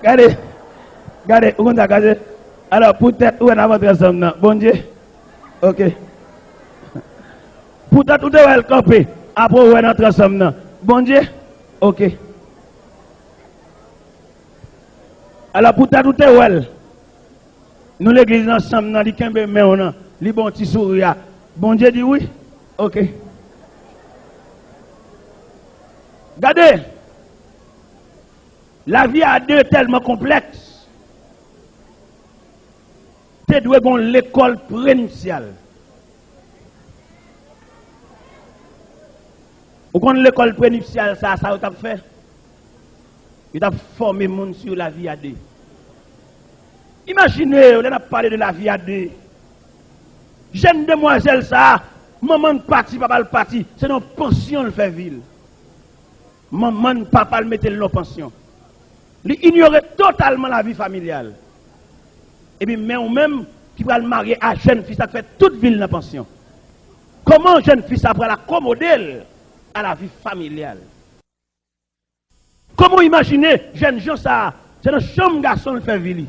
Gade, gade, ou konn sa, gade. Alò, poutèt ou wè n ap antre ansanm nan, Bondye? Oke. Poutèt ou te wè l kanpe, apre ou wè n antre ansanm nan, Bondye? Oke. Alò, poutèt ou te wè l, nou legliz ansanm nan, li kenbe men w nan, li ba w ti souri a, Bondye di wi? Oke. Gade, lavi a de tèlman konplèks, te dwe gen yon lekòl prenipsyal. Ou konn lekòl prenipsyal sa, sa yo t ap fè? Yo t ap fòme moun sou lavi a de. Imajine w, lè n ap pale de lavi a de. Jèn demwazèl sa a, manman l pati, papa l pati, se nan pansyon l fè vi l. Manman l, papa l mete l nan pansyon. Li inyore totalman lavi familyal. Epi men ou menm ki pral marye a jèn fi sa k fè tout vi l nan pansyon. Kòman jèn fi sa pral akomode l a lavi familyal? Kòman w imajine jèn jan sa a, se nan chanm gason l fè vi li?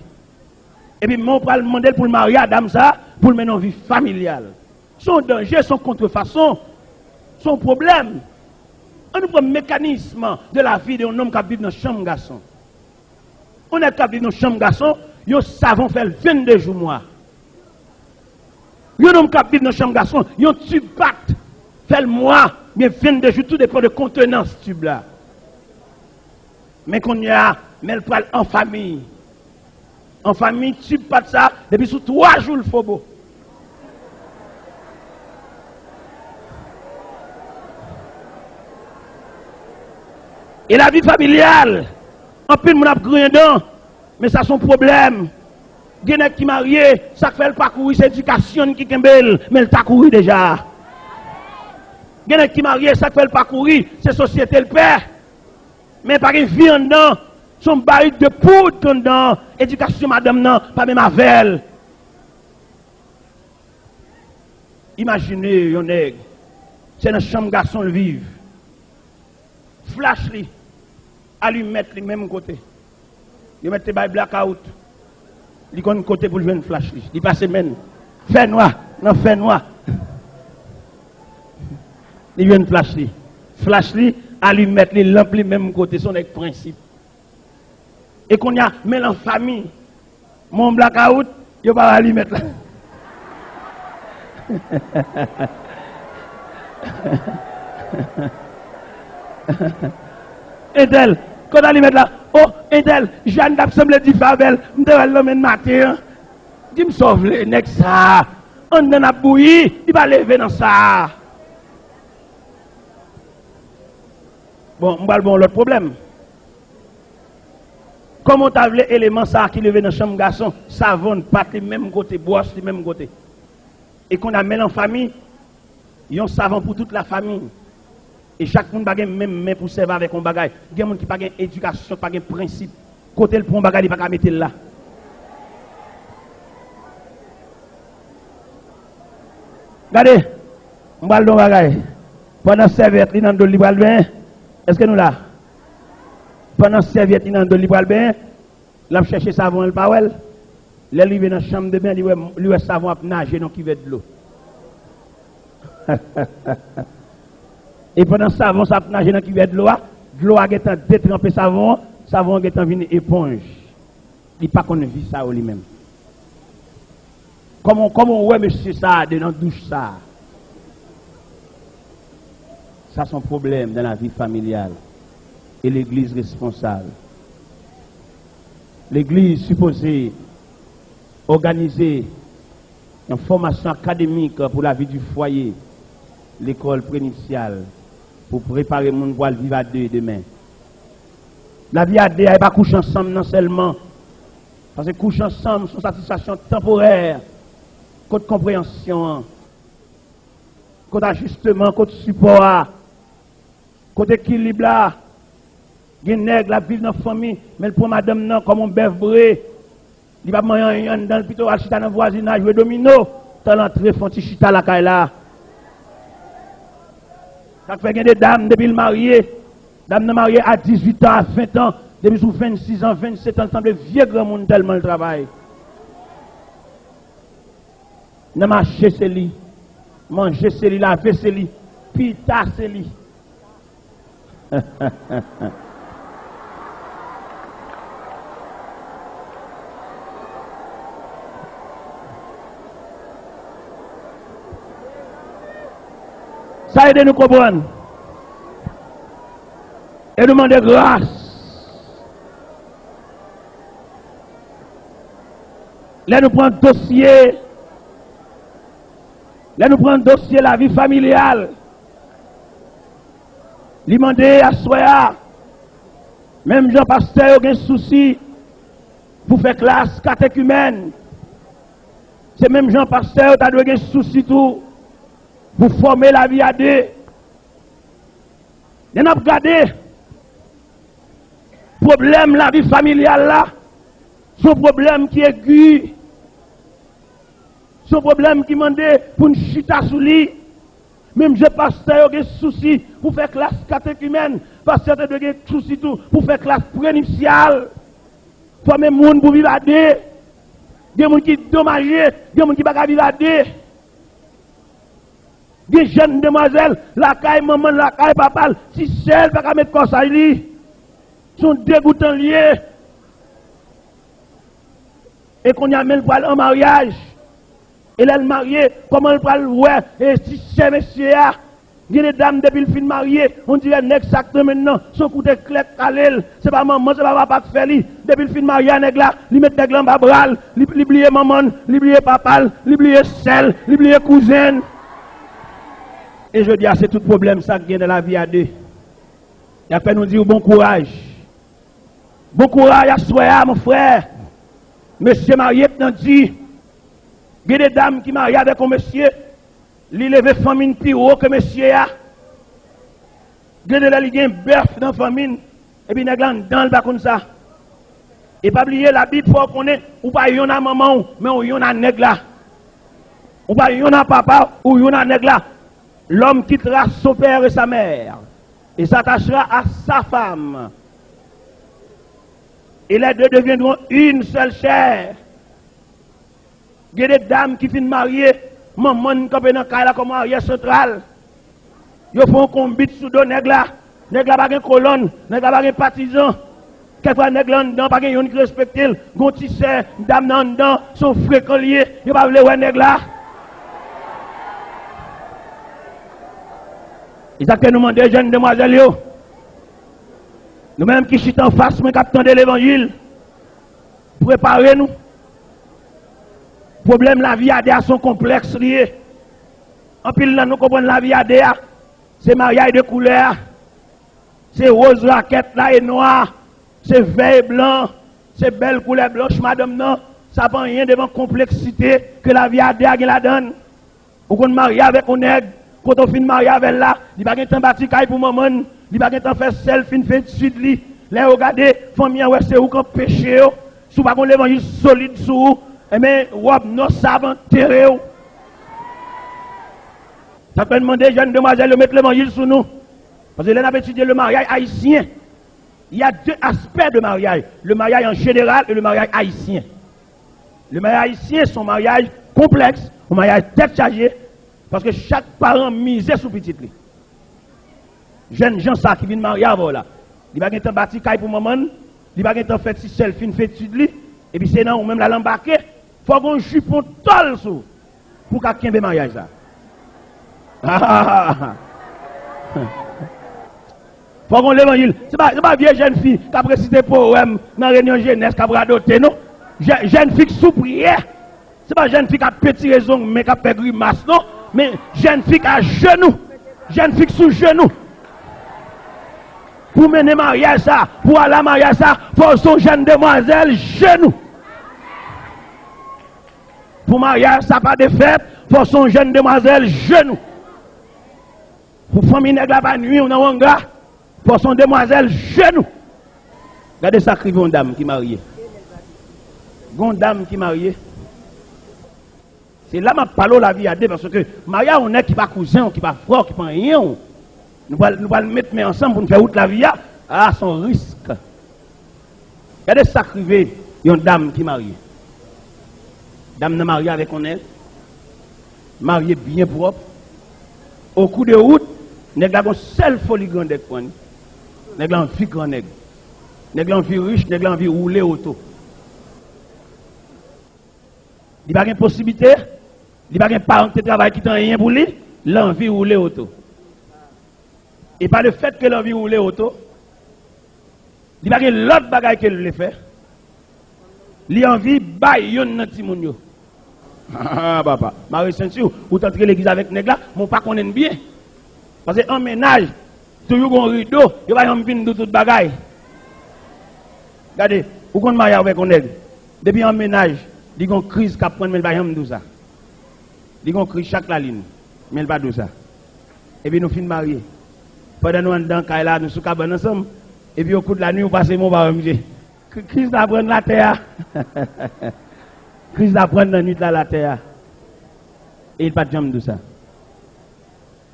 Epi men w pral mande l pou l marye a dam sa a, pou l mennen yon vi familyal. Se yon danje, se yon kontrefason, se yon pwoblèm. Ann nou pran mekanism de lavi de yon nonm k ap viv nan chanm gason. Yon nèg k ap viv nan chanm gason, yon savon fè l vennde jou mwa. Yon nonm k ap viv nan chanm gason, yon tib pat fè l mwa, byen vennde jou, tou depann de kontenans tib la. Men kounye a, men l pral an fanmi. An fanmi, tib pat sa, depi sou twa jou l fobo. E lavi familyal, anpil moun ap griyen dan, men sa se yon pwoblèm. Gen nèg ki marye, sa k fè l pa kouri, se edikasyon n ki kenbe l, men l ta kouri deja. Gen nèg ki marye, sa k fè l pa kouri, se sosyete l pè. Men pa gen vi anndan, se yon barik de poud k anndan, edikasyon madanm nan pa menm avè l. Imajine yon nèg, se nan chanm gason l viv. Flach li, alimèt li menm kote. Yo mèt te bay blakawout. Li konn kote pou l jwenn flach li. Li pase men l. Fènwa, nan fènwa. Li jwenn flach li. Flach li, alimèt li, lanp li menm kote. Se yon nèg prensip. E kounye a, men l an fanmi. Mwen blakawout, yo pa alimèt la. Entèl, kote alimèt la? O, entèl, Jàn t ap sanble dife avè l, m te wè l nan men maten an. Di m sa w vle, nèg sa a, anndan n ap bouyi, li pa leve nan sa a. Bon, m pral ba w lòt pwoblèm. Kòman w ta vle eleman sa a ki leve nan chanm gason, savon, pat li menm kote, bwòs li menm kote? E kounye a men l an fanmi, yon savon pou tout lafanmi. E chak moun pa gen menm men pou sèvi avèk yon bagay. Gen moun ki pa gen edikasyon, pa gen prensip. Kote l pran yon bagay, li pa ka mete l la. Gade, m pral di yon bagay. Pandan sèvyèt li nan do l, li pral benyen. Èske nou la? Pandan sèvyèt li nan do l, li pral benyen. L ap chèche savon an, li pa wè l. Lè l rive nan chanm de beny, li wè, li wè savon ap naje nan kivèt dlo. E pandan savon sa ap naje nan kivèt dlo a, dlo a gentan detranpe savon an, savon an gentan vin eponj. Li pa konn vi sa yo li menm. Kòman, kòman w wè mesye sa a dedan douch sa a? Sa se yon pwoblèm dans la vie familiale. E legliz responsab. Legliz sipoze òganize yon fòmasyon akademik pou lavi di fwaye, lekòl prenipsyal, pou prepare moun pou al viv a de demen. Lavi a de a, e pa kouche ansanm nan sèlman. Paske kouche ansanm se yon satisfaksyon tanporè. Kot konpreyansyon an? Kot ajisteman? Kot sipò a? Kot ekilib la? Gen nèg l ap viv nan fanmi, men l pran madanm nan kòm yon bèf bre. Li p ap manyen anyen anndan l, pito al chita nan vwazinaj, jwe domino, tan l antre fè yon ti chita lakay la. Sa k fè gen de dam, depi l marye, dam nan marye a dizuit an, a ven an, depi sou vennsis an, vennset an, l sanble vye granmoun tèlman l travay. Nan mache se li, manje se li, lave se li, pita se li. Sa ede nou konprann. E nou mande gras. Lè nou pran dosye, lè nou pran dosye lavi familyal, li mande aswè a, menm jan pastè yo gen sousi pou fè klas katekimèn, se menm jan pastè yo ta dwe gen sousi tou pou fòme lavi a de. Lè n ap gade pwoblèm lavi familyal la, se yon pwoblèm ki egi, se yon pwoblèm ki mande pou n chita sou li. Menm jan pastè yo gen sousi pou fè klas katekimèn, pastè yo te dwe gen sousi tou pou fè klas prenipsyal. Fòme moun pou viv a de. Gen moun ki domaje, gen moun ki pa ka viv a de. Gen jèn demwazèl lakay manman l, lakay papa l, ti sè l pa ka met kòsaj li. Se yon degoutan l ye. E kounye a, men l pral an maryaj. E lè l marye, kòman l pral wè, e, ti sè mesye a? Gen de dam, depi l fin marye, on dirè nèg sa k renmen l nan, se yon kout eklè k kale l. Se pa manman, se pa papa k fè li. Depi l fin marye a nèg la, li met nèg la anba bra l, li, li bliye manman l, li bliye papa l, li bliye sè l, li bliye kouzen l. E jodi a, se tout pwoblèm sa k gen nan lavi a de. Y ap fè nou di w bon kouraj. Bon kouraj aswè a, mon frè. Mesye marye k nan di. Gen de dam ki marye avèk yon mesye, li leve fanmi n pi wo ke mesye a. Gen de lè li gen bèf nan fanmi n, epi nèg la anndan l pa konn sa. E pa bliye, Labib fè w konnen, ou pa yonn a manman w, men ou yonn a nèg la. Ou pa yonn a papa w, ou yonn a nèg la. L'homme quittera son père et sa mère, et s'attachera à sa femme, et les deux deviendront une seule chair. Gen de dam ki fin marye, manman n kanpe nan kay la kòm aryè santral. Yo fè yon konbit sou do nèg la. Nèg la pa gen kolòn, nèg la pa gen patizan. Kèk fwa nèg la anndan pa gen youn ki respekte l. Gon ti sè, dam nan anndan, se yon frekan l ye, yo pa vle wè nèg la. E sa k fè nou mande jèn demwazèl yo, Nou menm ki chita anfas mwen k ap tande levanjil, prepare nou. Pwoblèm lavi a de a se yon konplèks li ye. Anpil nan nou konprann lavi a de a se maryaj de koulè a. Se woz rakèt la e nwa, se vè e blan, se bèl koulè blanch madanm nan. Sa pa anyen devan konpleksite ke lavi a de a gen ladan l. Ou konn marye avèk yon nèg, kote w fin marye avè l la, li pa gen tan bati kay pou manman l, li pa gen tan fè sèl fin fè etid li. Lè yo gade, fanmi an wè se ou k anpeche yo. Si w pa gen yon levanjil solid sou ou, enben, wòb nò sa ap antere w. Sa k fè n mande jèn demwazèl yo met levanjil sou nou. Paske lè n ap etidye le maryaj ayisyen, il y a deux aspects de mariage, le mariage en général et le mariage haïtien. Le maryaj ayisyen se yon maryaj konplèks, yon maryaj tèt chaje, paske chak paran mize sou pitit li. Jèn jan sa ki vin marye avè w la, li pa gen tan bati kay pou manman l, li pa gen tan fè ti sèl fin fè etid li, epi se nan ou menm l al anbake, fò gen yon jipon tòl sou ou pou w ka kenbe maryaj sa. Fò gen levanjil. Se pa, se pa vye jèn fi k ap resite powèm nan reyinyon jenès k ap radote, non. Jè- Jèn fi k sou priyè. Se pa jèn fi k ap petire zong men k ap fè grimas, non. Men jèn fi k ajenou. Jèn fi k sou jenou. Pou mennen maryaj sa, pou al a maryaj sa, fò w se yon jèn demwazèl jenou. Pou maryaj sa pa defèt, fò w se yon jèn demwazèl jenou. Pou fanmi nèg la pa nwi w nan wanga, fò w se yon demwazèl jenou. Gade sa k rive yon dam ki marye. Gon dam ki marye. Se la m ap pale w lavi a de, paske marye a yon nèg ki pa kouzen w, ki pa frè w, ki pa anyen w. Nou pral, nou pral met men ansanm pou n fè wout lavi a. A, se yon risk. Gade sa k rive yon dam ki marye. Dam nan marye avèk yon nèg, marye byen pwòp. Okou de wout, nèg la gon sèl foli grandèg pran li. Nèg la anvi grannèg. Nèg la anvi rich, nèg la anvi woule oto. Li pa gen posiblite, li pa gen paran ki te travay kite anyen pou li, l anvi woule oto. E pa le fèt ke l anvi woule oto, li pa gen lòt bagay ke l vle fè. Li anvi bay yonn nan timoun yo. Ah, papa, mare senti w, ou t antre legliz avèk nèg la, men w pa konnen l byen. Paske an mennaj, toujou gon rido, yo pa janm vin di w tout bagay. Gade, ou konn marye avèk yon nèg, depi an mennaj, li gon kriz k ap pran l, men l pa janm di w sa. Li gon kriz chak lalin, men l pa di w sa. Epi nou fin marye. Pandan nou anndan kay la, nou sou kabann ansanm, epi o kou de la nwi, ou pase men w pa wè misye. Kri- Kriz la pran l atè a. Kriz la pran l nan nwit la, l atè a. E l pa t janm di w sa.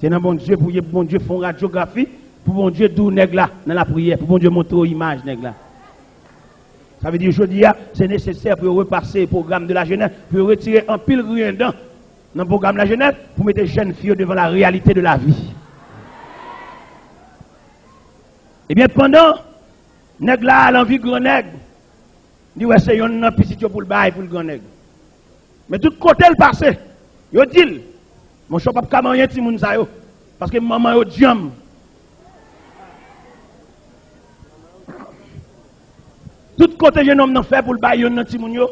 Se nan Bondye pou ye, pou Bondye fè yon radyografi, pou Bondye di w nèg la nan lapriyè, pou Bondye montre w imaj nèg la. Sa vle di, jodi a, se nesesè pou yo repase pwogram de lajenès, pou yo retire anpil griyen dan nan pwogram lajenès, pou mete jèn fi yo devan la réalité de la vie. Ebyen, pandan nèg la al anvi grannèg, li wè se yonn nan pitit yo pou l bay pou l grannèg. Men tout kote l pase, yo di l, monchè, w p ap ka manyen timoun sa yo, paske manman yo dyanm. Tout kote jenòm nan fè pou l bay yonn nan timoun yo,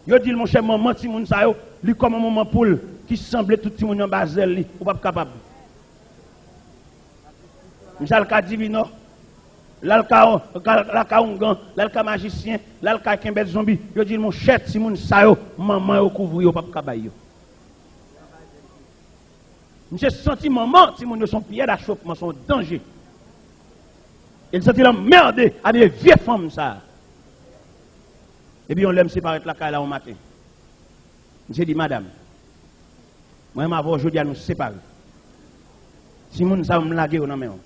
yo di l, monchè, manman timoun sa yo, li kòm yon manman poul ki sanble tout timoun yo anba zèl li, ou p ap kapab. Misye al ka divinò, l al ka, ka, l al ka oungan, l al ka majisyen, l al ka kenbèt zonbi. Yo di l, monchè, timoun sa yo, manman yo kouvri yo, p ap ka bay yo. Misye santi manman timoun yo se yon pyè dachopman, se yon danje. E l santi l anmède avèk vye fanm sa a. Epi yon lè misye parèt lakay la yon maten. Misye di, madanm, mwen menm avè w jodi a nou separe. Timoun sa yo m lage yo nan men w.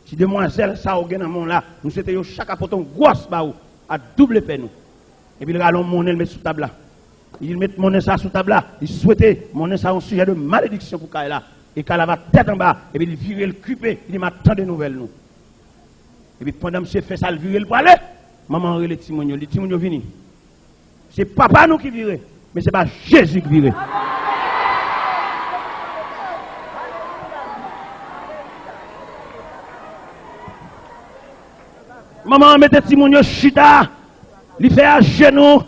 Ti demwazèl sa w gen nan men w la, m swete yo chak ap pote yon gwòs ba ou, a double pèn ou. Epi l rale yon monnen l met sou tab la. Li di l met monnen sa sou tab la. Li swete monnen sa yon sijè de malediksyon pou kay la. E kay la va tèt anba. Epi l vire l kipe. Li di m a tande nouvèl nou. Epi pandan misye fè sa l vire l prale, manman an rele timoun yo. Li di timoun yo vini. Se papa nou ki vire, men se pa Jezi k vire. Manman an mete timoun yo chita, li fè ajenou.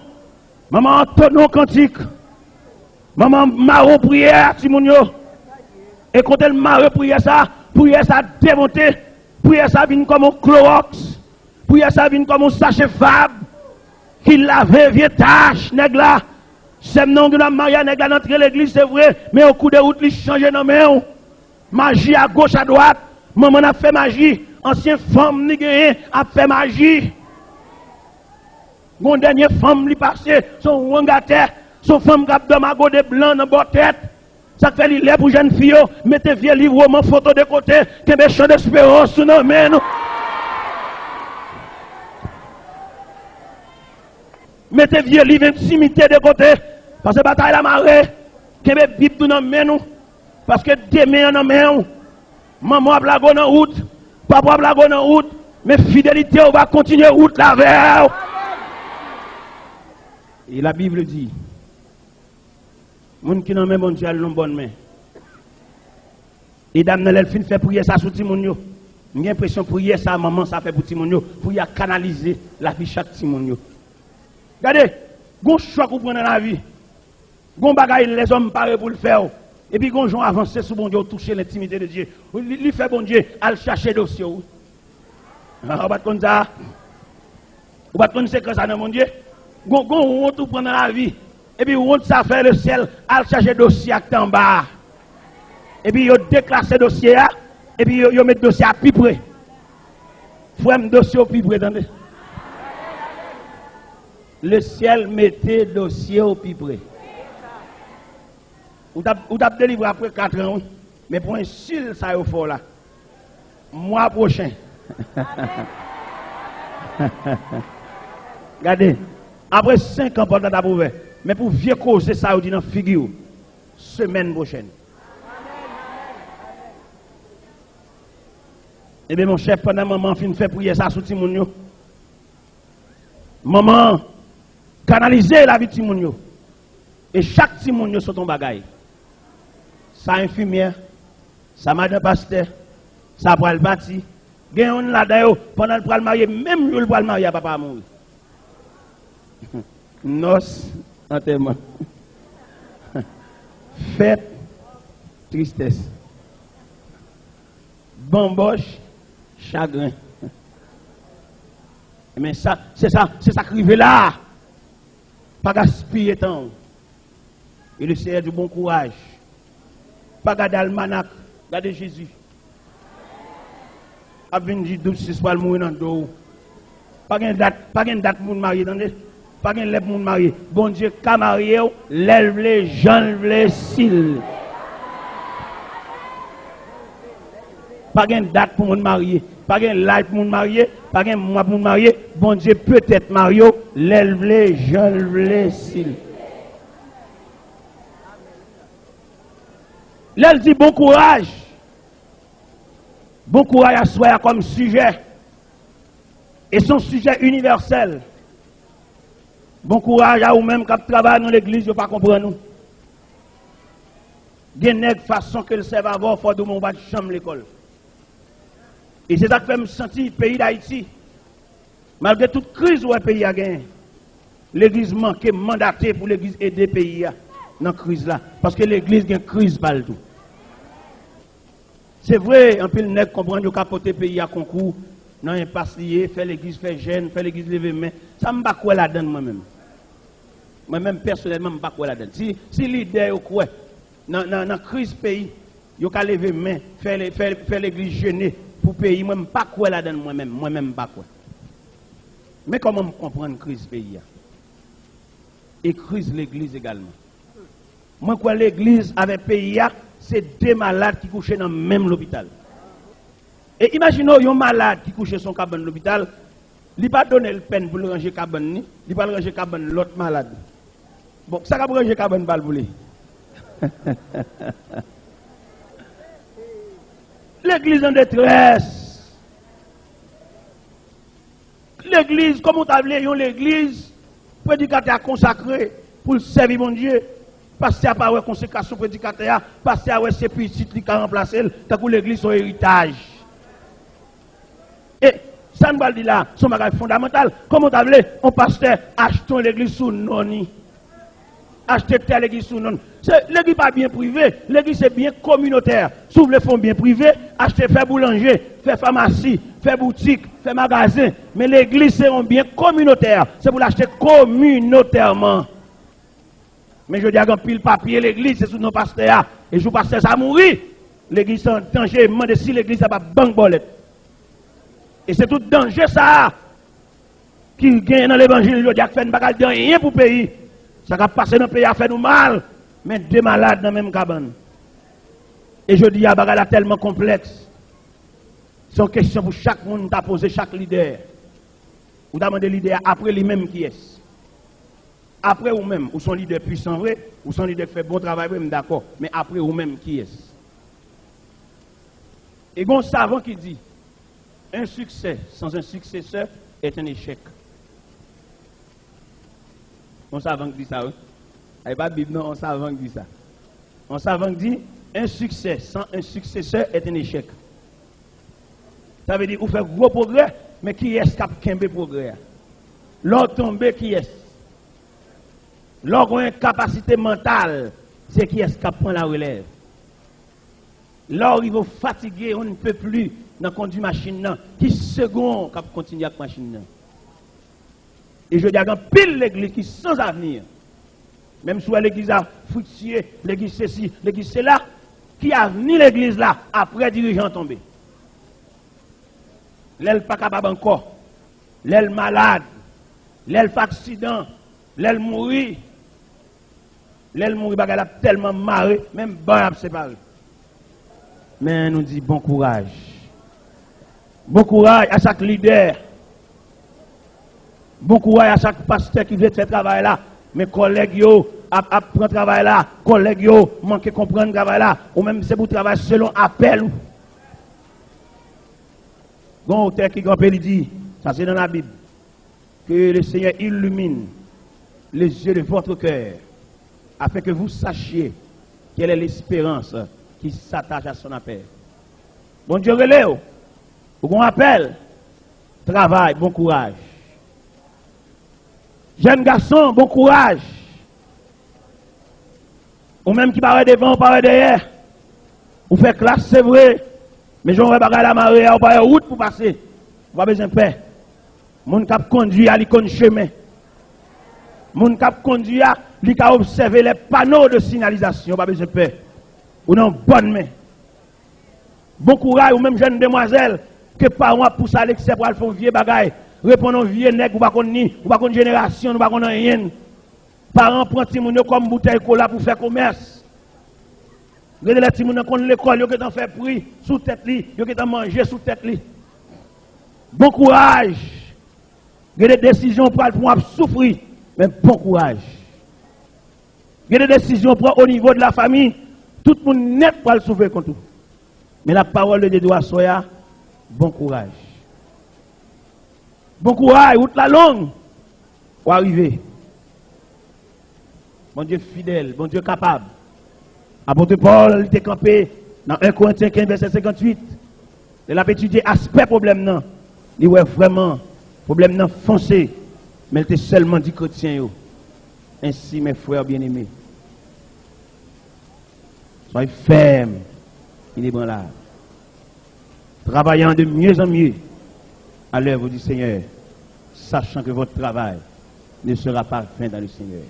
Manman an antonnen yon kantik. Manman an mare yon priyè a timoun yo. E kote l mare priyè sa, priyè sa demonte. Priyè sa vin kòm yon klowòks. Priyè sa vin kòm yon sache fab ki lave vye tach nèg la. Sè m nan, ou gen dwa marye a nèg la nan tre legliz, se vre, men o kou de wout li chanje nan men w. Maji agoch adwat, manman n ap fè maji, ansyen fanm li genyen ap fè maji. Gon dènye fanm li pase, se yon wangatè, se yon fanm k ap dòmi a gode blan nan bò tèt. Sa k fè li lè pou jèn fi yo mete vye liv, woman, foto de kote, kenbe chan desperans nou nan men nou. Mete vye liv entimite de kote, paske batay la mare, kenbe Bib nou nan men nou. Paske demen an nan men w. Manman w ap lage w nan wout, papa w ap lage w nan wout, men fidelite w va kontinye wout la avè w. Et la Bible dit, moun ki nan men Bondye al nan bòn men. E dam nan, lè l fin fè priyè sa sou timoun yo, m gen enpresyon priyè sa manman sa fè pou timoun yo, priyè a kanalize lavi chak timoun yo. Gade, gon chòk ou pran nan lavi. Gon bagay lèzòm pare pou l fè w. Epi gon jan w avanse sou Bondye, w touche lentimite de Dye. Li, li fè Bondye al chache dosye w. Ah, ou pa t konn sa? Ou pa t konn sekre sa nan Bondye? Gon, gon wont ou pran nan lavi. Epi wont sa fè le syèl al chache dosye ak te anba a. Epi yo deklase dosye a. Epi yo, yo met dosye a pi pre. Frè m, dosye w pi pre, tande. Le syèl mete dosye w pi pre. Ou t ap, ou t ap delivre apre kat an, wi. Men pou ensil sa yo fè w la, mwa pwochen. Gade, apre senk an, pòt la t ap ouvè. Men pou vye koze sa yo di nan figi w, semèn pwochèn. Ebyen, monchè, pandan manman an fin fè priyè sa sou timoun yo, manman an kanalize lavi timoun yo. E chak timoun yo sot yon bagay. Sa enfimyè, sa madan pastè, sa pral pati. Gen youn ladan yo, pandan l pral marye, menm jou l pral marye a, papa a mouri. Nòs, antèman. Fèt, tristès. Banbòch, chagren. Men sa, se sa, se sa k rive la. Pa gaspiye tan w. E le Seyè di, bon kouraj. Pa gade almanak, gade Jezi. Ap vin di dout sis pral mouri nan do w. Pa gen dat, pa gen dat pou moun marye, tande. Pa gen lè pou moun marye. Bondye ka marye w lè l vle, jan l vle, si l. Pa gen dat pou moun marye. Pa gen laj pou moun marye. Pa gen mwa pou moun marye. Bondye petèt marye w lè l vle, jan l vle, si l. Lè l di bon kouraj. Bon kouraj aswè a kòm sijè. E se yon sijè inivèsèl. Bon kouraj a ou menm k ap travay nan legliz, yo pa konprann ou. Gen nèg, fason ke l sèvi avè w, fò w di w, men ou pa t janm lekòl. E se sa k fè m santi peyi Dayiti, malgre tout kriz ou wè peyi a genyen, legliz manke mandate pou legliz ede peyi a nan kriz la. Paske legliz gen kriz pa l tou. Se vre, anpil nèg konprann yo ka pote peyi a konkou nan enpas li ye, fè legliz fè jèn, fè legliz leve men. Sa m pa kwè ladann mwen menm. Mwen menm pèsonèlman, m pa kwè ladann. Si, si lidè yo kwè nan, nan, nan kriz peyi, yo ka leve men, fè, le- fè, fè legliz jene pou peyi, mwen m pa kwè ladann mwen menm, mwen menm m pa kwè. Men kòman m konprann kriz peyi a. E kriz legliz egalman. Mwen kwè legliz avèk peyi a, se de malad ki kouche nan menm lopital. E imajine w yon malad ki kouche sou yon kabann lopital, li pa Donel pèn pou l ranje kabann li, li pral ranje kabann lòt malad. Bon, sa k ap ranje kabann pa l pou li? Legliz an detrès. Legliz, kòman w ta vle yon legliz, predikatè a konsakre pou l sèvi Bondye, pastè a pa wè konsekrasyon predikatè a, pastè a wè se pitit li ka ranplase l, tankou legliz se yon eritaj. E Sa n pral di la, se yon bagay fondamantal. Kòman w ta vle yon pastè achte yon legliz sou non ni? Achte tè legliz sou non. Se, legliz pa byen prive, legliz se byen kominotè. Si w vle fè yon byen prive, achte, fè boulanje, fè famasi, fè boutik, fè magazen. Men legliz se yon byen kominotè. Se pou l achte kominotèman. Men jodi a, gen anpil papye legliz, se sou non pastè a. E jou pastè sa a mouri, legliz sa an danje. Mande si legliz sa p ap bank bòlèt. E se tout danje sa a ki genyen nan levanjil jodi a k fè n pa ka di anyen pou peyi. Sa k ap pase nan peyi a fè nou mal, men de malad nan menm kabann. E jodi a, bagay la tèlman konplèks. Se yon kesyon pou chak moun ta poze, chak lidè. Ou ta mande lidè a, apre li menm, kiyès? Apre ou menm, ou se yon lidè pwisan vre, ou se yon lidè ki fè bon travay vre, m dakò. Men apre ou menm, kiyès? E gen yon savan ki di, un succès sans un successeur est un échec. Yon savan ki di sa, wi. A, e pa Bib, non, yon savan ki di sa. Yon savan ki di, un succès sans un successeur est un échec. Sa vle di, ou fè gwo pwogrè, men kiyès k ap kenbe pwogrè a? Lè w tonbe, kiyès? Lè w gen yon enkapasite mantal, se kiyès k ap pran larelèv? Lè w rive w fatige, on ne peut plus nan kondwi machin nan, ki segon k ap kontinye ak machin nan? E jodi a, gen anpil legliz ki sans avenir. Menm si w wè legliz la friktye, legliz sesi, legliz sela, ki avni legliz la apre dirijan an tonbe? Lè l pa kapab ankò, lè l malad, lè l fè aksidan, lè l mouri, lè l mouri, bagay la ap tèlman mare, menm ban ap separe. Men nou di bon kouraj. Bon kouraj a chak lidè. Bon kouraj a chak pastè ki vle fè travay la. Men kòlèg yo ap, ap pran travay la. Kòlèg yo manke konprann travay la. Ou menm, se pou travay selon apèl ou. Gon otè ki kanpe, li di, sa se nan Labib, que le Seigneur illumine les yeux de votre cœur, afin que vous sachiez quelle est l'espérance qui s'attache à son appel. Bondye rele w, ou gon apèl, travay, bon kouraj. Jèn gason, bon kouraj. Ou menm ki pa wè devan, ou pa wè dèyè. Ou fè klas, se vre. Men jan w wè bagay la mare a, ou pa wè wout pou pase. Ou pa bezwen pè. Moun k ap kondwi a, li konn chemen. Moun k ap kondwi a, li ka obsève les panneaux de signalisation. Ou pa bezwen pè. Ou nan bòn men. Bon kouraj, ou menm jèn demwazèl, ke paran w ap pouse a leksè pou al fè yon vye bagay. Reponn yon vye nèg, ou pa konn ni, ou pa konn jenerasyon, ou pa konn anyen. Paran pran timoun yo kòm boutèy kola pou fè komès. Gen de lè timoun nan konn lekòl, yo gentan fè pri sou tèt li, yo gentan manje sou tèt li. Bon kouraj! Gen de desizyon w pral pran, w ap soufri, men bon kouraj! Gen de desizyon w pran o nivo de la fami, tout moun nèt pral soufri kont ou. Men la pawòl de Dye di w aswè a, bon kouraj. Bon kouraj, wout la long. W a rive. Bondye fidèl, Bondye kapab. Apot Pòl, li te kanpe nan en Korentyen kenz, vèsè senkantuit. Lè l ap etidye aspè pwoblèm nan, li wè vrèman pwoblèm nan fonse, men l te sèlman di kretyen yo, ainsi, mes frères bien-aimés, soyez fermes, inébranlables, travaillant de mieux en mieux à l'œuvre du Seigneur, sachant que votre travail ne sera pas vain dans le Seigneur.